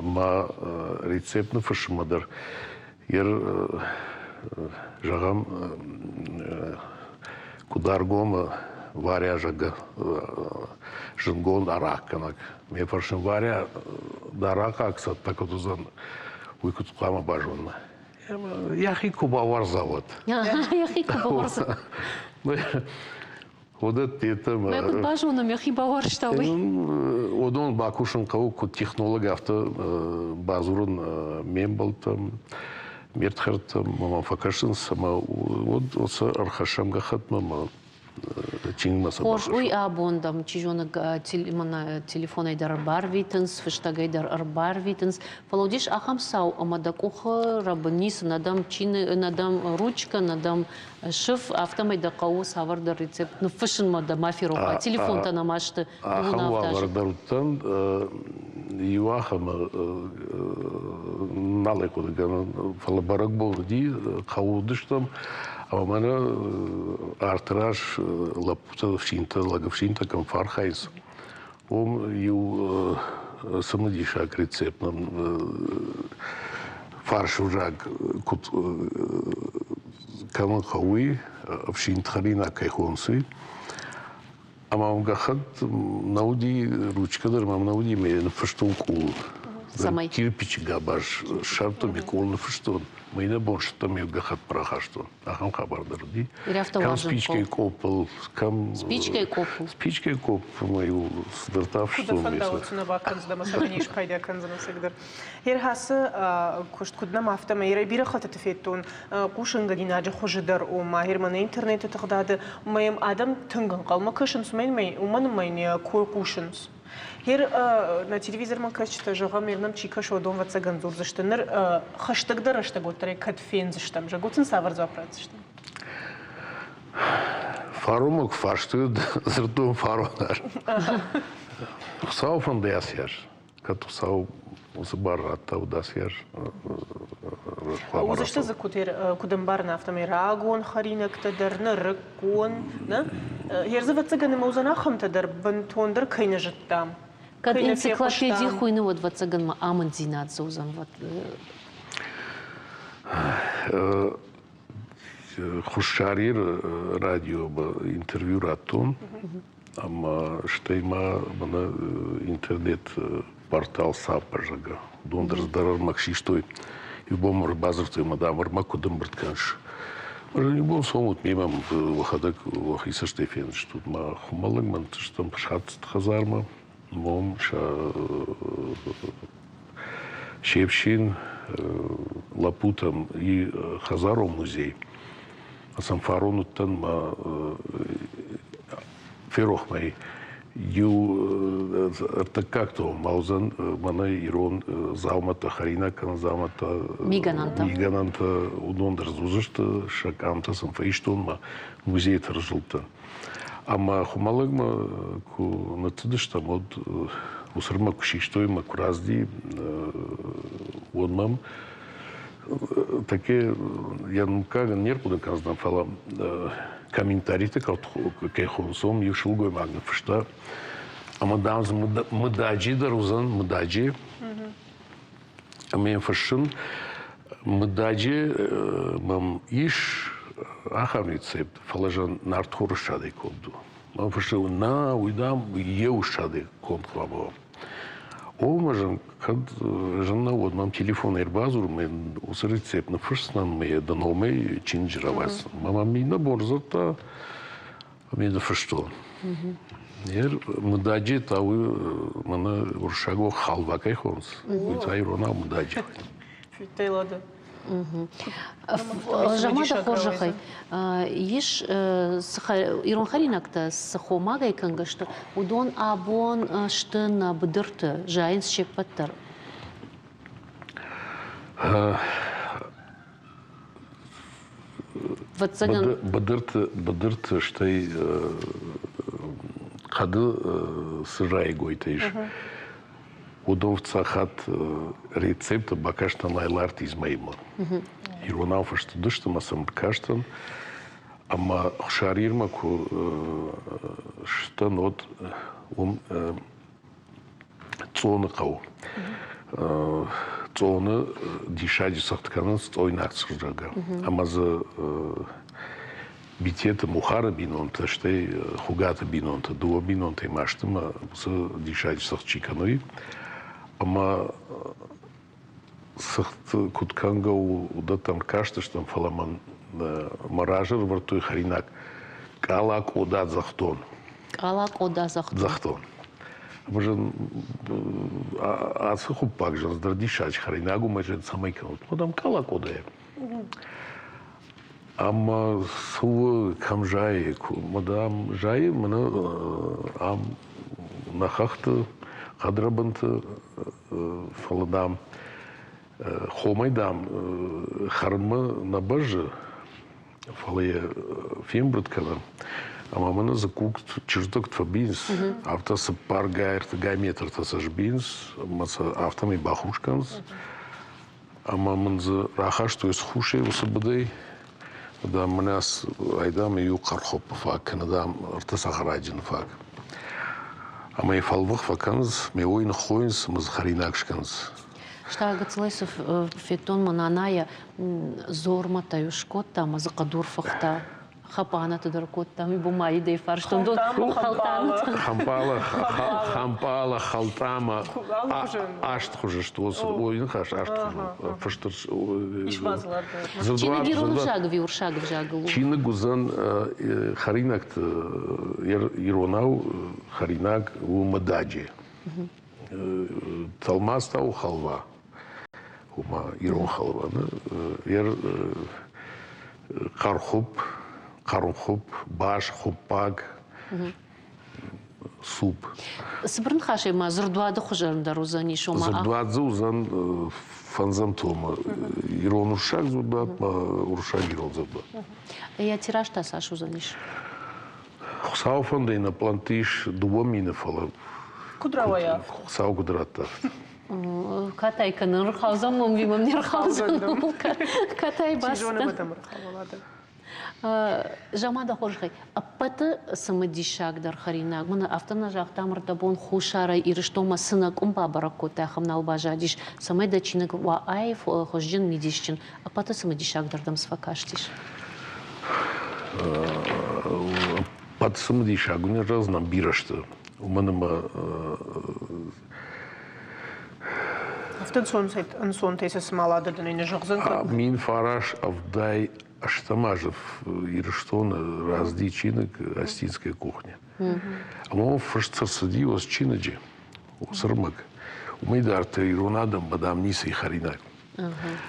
Ӕмӕ рецепт ныффыссынмӕ дӕр Ер, зӕгъӕм, Къуыдаргомы Варя, зӕгъгӕ, зындгонд арахъгӕнӕг. Ме фӕрсын Варя дӕ арахъаг цӕттӕ куыд уыдзӕн, уый куыд хъуамӕ базона? Йӕхи куы бауарза, уӕд. Йӕхи куы бауарза. Уыдӕттӕ Мӕ куыд базонӕм, йӕхи бауарзта, уый? Уыдон бакусын хъӕуы куыд технолог, афтӕ бадзурын ме мбӕлттӕм, ме рдхӕрдтӕм, мӕ фӕкӕсынц ӕмӕ уӕд уыцы ӕрхӕссӕм гӕххӕтмӕ мӕ чиныгмӕ сӕ Хорз, уый абон, дам, чи зоны, телефонӕй дӕр ӕрбарвитынц, фыстӕгӕй дӕр ӕрбарвитынц. Фӕлӕ уыдис ахӕм цау, ӕмӕ дӕ къухы рӕбын ницы, нӕ дӕм чиныг, нӕ дӕм ручкӕ, нӕ дӕм сыф, афтӕмӕй дӕ хъӕуы цавӕрдӕр рецепт ныффыссынмӕ дӕ ма ферох уа. Телефонтӕ нӕма сты. Ахӕм уавӕр дӕр уыдтӕн. Иу ахӕмы нал ӕй хъуыды кӕнын, фӕлӕ бӕрӕгбон уыди, хъӕуы уыдыстӕм, ӕмӕ мӕнӕ арты раз лӕппутӕ, ӕфсинтӕ, лӕг-ӕфсинтӕ кӕм фӕархайынц, уым иу цымыдисаг рецепт нӕм фарсвзаг куыд кӕмӕн хъӕуы, ӕфсинт хӕринаг кӕй хонынц, уый. Ӕмӕ мӕм гӕххӕтт нӕ уыди, ручкӕ дӕр мӕм нӕ уыди, ӕмӕ йӕ ныффыстон къулыл. Цӕмӕй? Кирпичы гӕбаз ссардтон, ме къул ныффыстон, мӕ иннӕ бон сыдтӕн, ме гӕххӕтт рахастон. Ахӕм хабар дӕр уыди. Кӕм спичкӕйы къоппыл, кӕм... Спичкӕйы къоппыл? Спичкӕйы къопп ӕмӕ-иу цыдӕртӕ афыстон. Куыд фӕнда, уыцы нӕ бакӕндзынӕ ӕмӕ цӕмӕн не спайда кӕндзынӕ цӕгдӕр. Ерхасы куыст куыд нӕм, афтӕмӕй Ирӕй бирӕ хӕттыты федтон хъусынгӕнинаджы хуызы дӕр, ома Германы интернеты тыгъдады, ӕмӕ йӕм адӕм тынг ӕнхъӕлмӕ кӕсынц, уымӕн ӕмӕ йын йӕ кой хъусынц. Гер нӕ телевизормӕ кӕсджытӕ, зӕгъӕм, нӕм чи кӕсы, уыдон ӕвӕццӕгӕн дзурдзысты. Ныр хӕстӕгдӕр рӕстӕг уӕддӕр кӕд фендзыстӕм, зӕгъут сын цавӕр дзуапп ратдзыстӕм? Фаромаг фарсты дзырдтон фарон дӕр. Хуыцауы фӕнды ацы Кӕд Хуыцау уыцы бар радта, уыдасӕр хъуамӕ Уыдзысты дзы куыд ӕмбарын, афтӕмӕй рагон хӕринӕгтӕ дӕр, нырыккон, нӕ? Герзы ӕвӕццӕгӕн ӕмӕ уыдзӕн ахӕмтӕ дӕр, бынтондӕр кӕй нӕ зыдтам. Кӕд энциклопеди хуыйны, уӕд ӕвӕццӕгӕн ма амынддзинад дзы уыдзӕн. Хуссар Иры радиомӕ интервью радтон. Ӕмӕ стӕй ма мӕнӕ интернет-портал САП, зӕгъгӕ, уыдон дӕр дӕр ӕрмӕг систой. Иу бон мӕ ӕрбадзырдтой ӕмӕ, дам, ӕрмӕг куыд ӕмбырд кӕныс. Иу бон цомут мемӕ, уӕхӕдӕг уӕхи цӕстӕй фендзыстут. Мӕ хуымӕллӕгмӕ ныццыдыстӕм схӕцыд хӕдзармӕ. Мом сӕ се фсин лӕппутӕм и хӕдзарон музей. Сӕм фарон уыдтӕн мӕ ферох мӕ иу ӕртыккаг том ма уыдзӕн мӕнӕ ирон дзаумӕттӕ, хӕринаг кӕнӕ дзаумӕттӕ, мигӕнӕнтӕ. Мигӕнӕнтӕ уыдон дӕр уыдзысты, сӕ къамтӕ сын фӕистон мӕ музейты ӕрзылдтӕн. Ӕмӕ Хуымӕллӕгмӕ куы ныццыдыстӕм, уӕд уыцырмӕ куы систой мӕ куы рацыди, уӕд мӕм таке йӕ мыггагӕн не рхъуыды кӕндзынӕн, фӕлӕ комментариты кӕй хонынц, уым иу сылгоймаг ныффыста, ӕмӕ дам дзы мыдаджи дӕр уыдзӕн, мыдаджи. Ӕмӕ йын фыссын, мыдаджи мӕм ис ахӕм рецепт, фӕлӕ зӕн нартхоры ссадӕй конд у. Мӕм фыссы, нӕ, уый, дам, еу ссадӕй конд хъуамӕ уа. О, мӕ зын, кӕд зын нӕ уӕд мӕм телефонӕй ӕрбадзур, мӕ уыцы рецепт ныффысдзынӕн, мӕ дӕ номӕй чиныджы рауадздзынӕн. Мӕ мӕм иннӕ бон дзырдта, ӕмӕ ныффыстон. Ер мыдаджи та уый мӕнӕ уырыссагау халва кӕй хонынц, уый та иронау мыдаджи. Фиттейлады. Зӕгъ-ма дӕ хорзӕхӕй, ис ирон хӕринӕгтӕ цы хомагӕй кӕнгӕ сты, уыдон абон сты нӕ быдырты, зайынц се ппӕт дӕр? Быдырты, быдырты стӕй Хъӕды цы зайӕгойтӕ ис, уыдон фыццаг хатт рецепты бакастӕн Айларты Измаилмӕ. Иронау фыст уыдысты ӕмӕ сӕм кастӕн. Ӕмӕ Хуссар Ирмӕ куы сдӕн, уӕд уым Цъоны хъӕу. Цъоны диссаджы цӕгъд кӕнынц цъойнаг цырзӕгӕ. Ӕмӕ дзы Битеты Мухары бинонтӕ, стӕй Хуыгаты бинонтӕ, дыууӕ бинонтӕй ма сты ӕмӕ уыцы диссаджы цыхт чи кӕны, уый. Ӕмӕ цыхт куыд кӕнгӕ у, уыдӕттӕм кастыстӕм, фӕлӕ мӕн мӕ разы ӕрывӕрдтой хӕринаг къала къода дзӕхдон. Къала къода дзӕхдон. Дзӕхдон. Ӕмӕ зын ацы хуыппаг зын дӕр диссаджы хӕринаг у, мӕ зын цӕмӕй кӕнут? Мадам къала къодайӕ. Ӕмӕ цы у, кӕм зайы? Мадам зайы мӕнӕ ам нӕ хӕхты, хъӕдрӕбынты, фӕлӕ, дам, хомӕй, дам, хӕрынмӕ нӕ бӕззы, фӕлӕ йӕ фембырд кӕнӕм. Ӕмӕ мӕнӕ дзы кук чызджытӕ куыд фӕбийынц, афтӕ цыппаргай, ӕртыгай метртӕ сӕ сбийынц ӕмӕ сӕ афтӕмӕй бахус кӕнынц. Ӕмӕ мын дзы рахастой схусӕй уыцы быдӕй. Дам, мӕнӕ айдам иу хъӕрхоппы фаг кӕнӕ, дам, ӕртӕ цӕхӕраджыны фаг. Ӕмӕ йӕ фӕлвых фӕкӕнынц, ме уой ныххойынц ӕмӕ дзы хӕринаг скӕнынц. Стӕй гыццылӕй цы федтон мӕ нанайӕ, зормӕтӕ-иу скодта ӕмӕ дзы хъӕдур фыхта. Хапанаты дӕр кодтам, ибо ма идей фарстон дон Хӕмпӕлы, хӕмпӕлы, хӕлтъамӕ аст хуызы сты. Ой, ныхас аст хуызы фыст. Чиныг ирон ӕвзаг ӕви уырыссаг ӕвзагыл у? Чиныг уыдзӕн хӕринӕгты иронау хӕринаг у мыдаджы. Тӕлмац та у халва. Ома ирон халва. Хъӕрхуыпп, хъӕрмхуыпп, бас, хуыппаг, суп. Цыбыр ныхасӕй ма дзырдуаты хуызӕн дӕр уыдзӕнис, ома Дзырдуат дзы уыдзӕн фӕндзӕм томы. Ирон-уырыссаг дзырдуат ма уырыссаг-ирон дзырдуат. Йӕ тираж та цас уыдзӕнис? Хуыцауы фӕндӕй нӕ пълӕнтты ис 2000, фӕлӕ Куыд рауайа? Хуыцау куыд радта. Катай кӕнын ӕрхаудзӕн мӕм, уый мӕм не рхаудзӕн. Катай бацыдтӕн. Замана хорзӕхӕй, ӕппӕты цымыдисагдӕр хӕринаг мын афтӕ нӕ загътам, ӕрдӕбон Хуссарӕй Ирыстонмӕ цы нӕ къуым бабӕрӕг кодтай, ахӕм нал баззадис, цӕмӕй дӕ чиныг уа аив, хуызджын, мидисджын. Ӕппӕты цымыдисагдӕр дӕм цы фӕкастис? Ӕппӕт цымыдисаг уын зӕгъдзынӕн бирӕ сты, уымӕн ӕмӕ Афтӕ ӕнцонтӕй сӕ цыма ладӕдӕнӕй нӕ зӕгъдзӕн. 1978 азы Ирыстоны рацыди чиныг «Остинская кухня». Ӕмӕ уым фыст ӕрцыди уыцы чиныджы, уыцы ӕрмӕг. Уымӕй дарддӕр ирон адӕммӕ, дам, ницы и хӕринаг.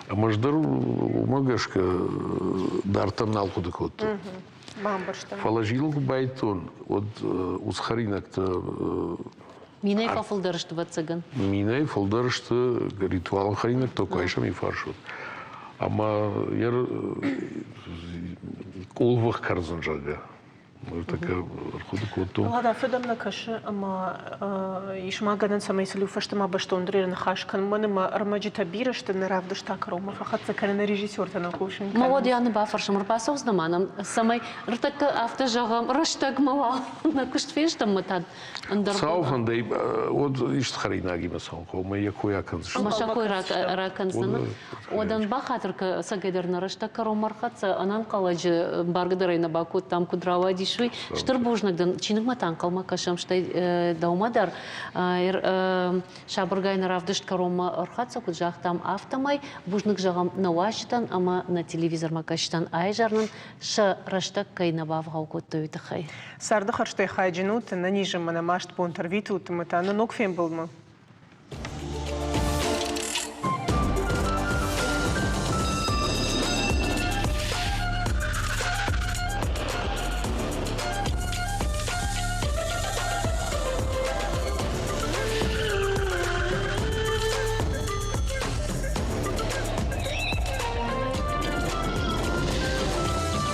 Ӕмӕ ӕз дӕр уымӕ гӕсгӕ дарддӕр нал хъуыды кодтон. Бамбӕрстам. Фӕлӕ зилын куы байдыдтон, уӕд уыцы хӕринӕгтӕ Минӕй фӕфылдӕр сты, ӕвӕццӕгӕн. Минӕй фылдӕр сты ритуалон хӕринӕгтӕ куы айсӕм иу фарс уыд. Ӕмӕ йӕ къулвых кӕрдзын, зӕгъгӕ, ныртӕккӕ ӕрхъуыды кодтон. Лада, фыд ӕм нӕ кӕсы ӕмӕ ис ма гӕнӕн, цӕмӕй сыл иу фӕстӕмӕ бӕстондӕр ныхас кӕнын ӕмӕ ӕрмӕджытӕ бирӕ сты, нӕ равдыст та кӕронмӕ фӕхӕццӕ кӕныны режиссертӕ нӕ хъусын кӕнынц. Ма уӕд Яны бафӕрсӕм, ӕрбацӕудзынӕ ма нӕм, цӕмӕй ныртӕккӕ афтӕ зӕгъӕм, рӕстӕгмӕ уал нӕ куыст фестӕм ӕмӕ та ӕндӕр Цауы фӕндӕй уӕд исты хӕринагимӕ цӕуын хъӕуы, ӕмӕ йӕ кой акӕндзысты. Ӕмӕ сӕ кой ракӕндзӕн. Уӕдӕн бахатыр цӕгӕйдӕр нӕ рӕстӕг кӕронмӕ ӕрхӕццӕ, ӕнӕнхъӕлӕджы ӕмбаргӕ дӕр ӕй нӕ бакодтам, куыд рауадис, уый. Стыр бузныг дын, чиныгмӕ та ӕнхъӕлмӕ кӕсӕм, стӕй дӕумӕ дӕр. Сабыргай нӕ равдыст кӕронмӕ ӕрхӕццӕ, куыд загътам, афтӕмӕй бузныг зӕгъӕм нӕ уазджытӕн ӕмӕ нӕ телевизормӕ кӕсджытӕн айзӕр нын сӕ рӕстӕг кӕй нӕ бавгъау кодтой, уый тыххӕй. Царды хӕрзтӕй хайджын ут, ӕнӕниз ӕмӕ нӕ маст бонтӕ рвитут ӕмӕ та нӕ ног фембӕлдмӕ.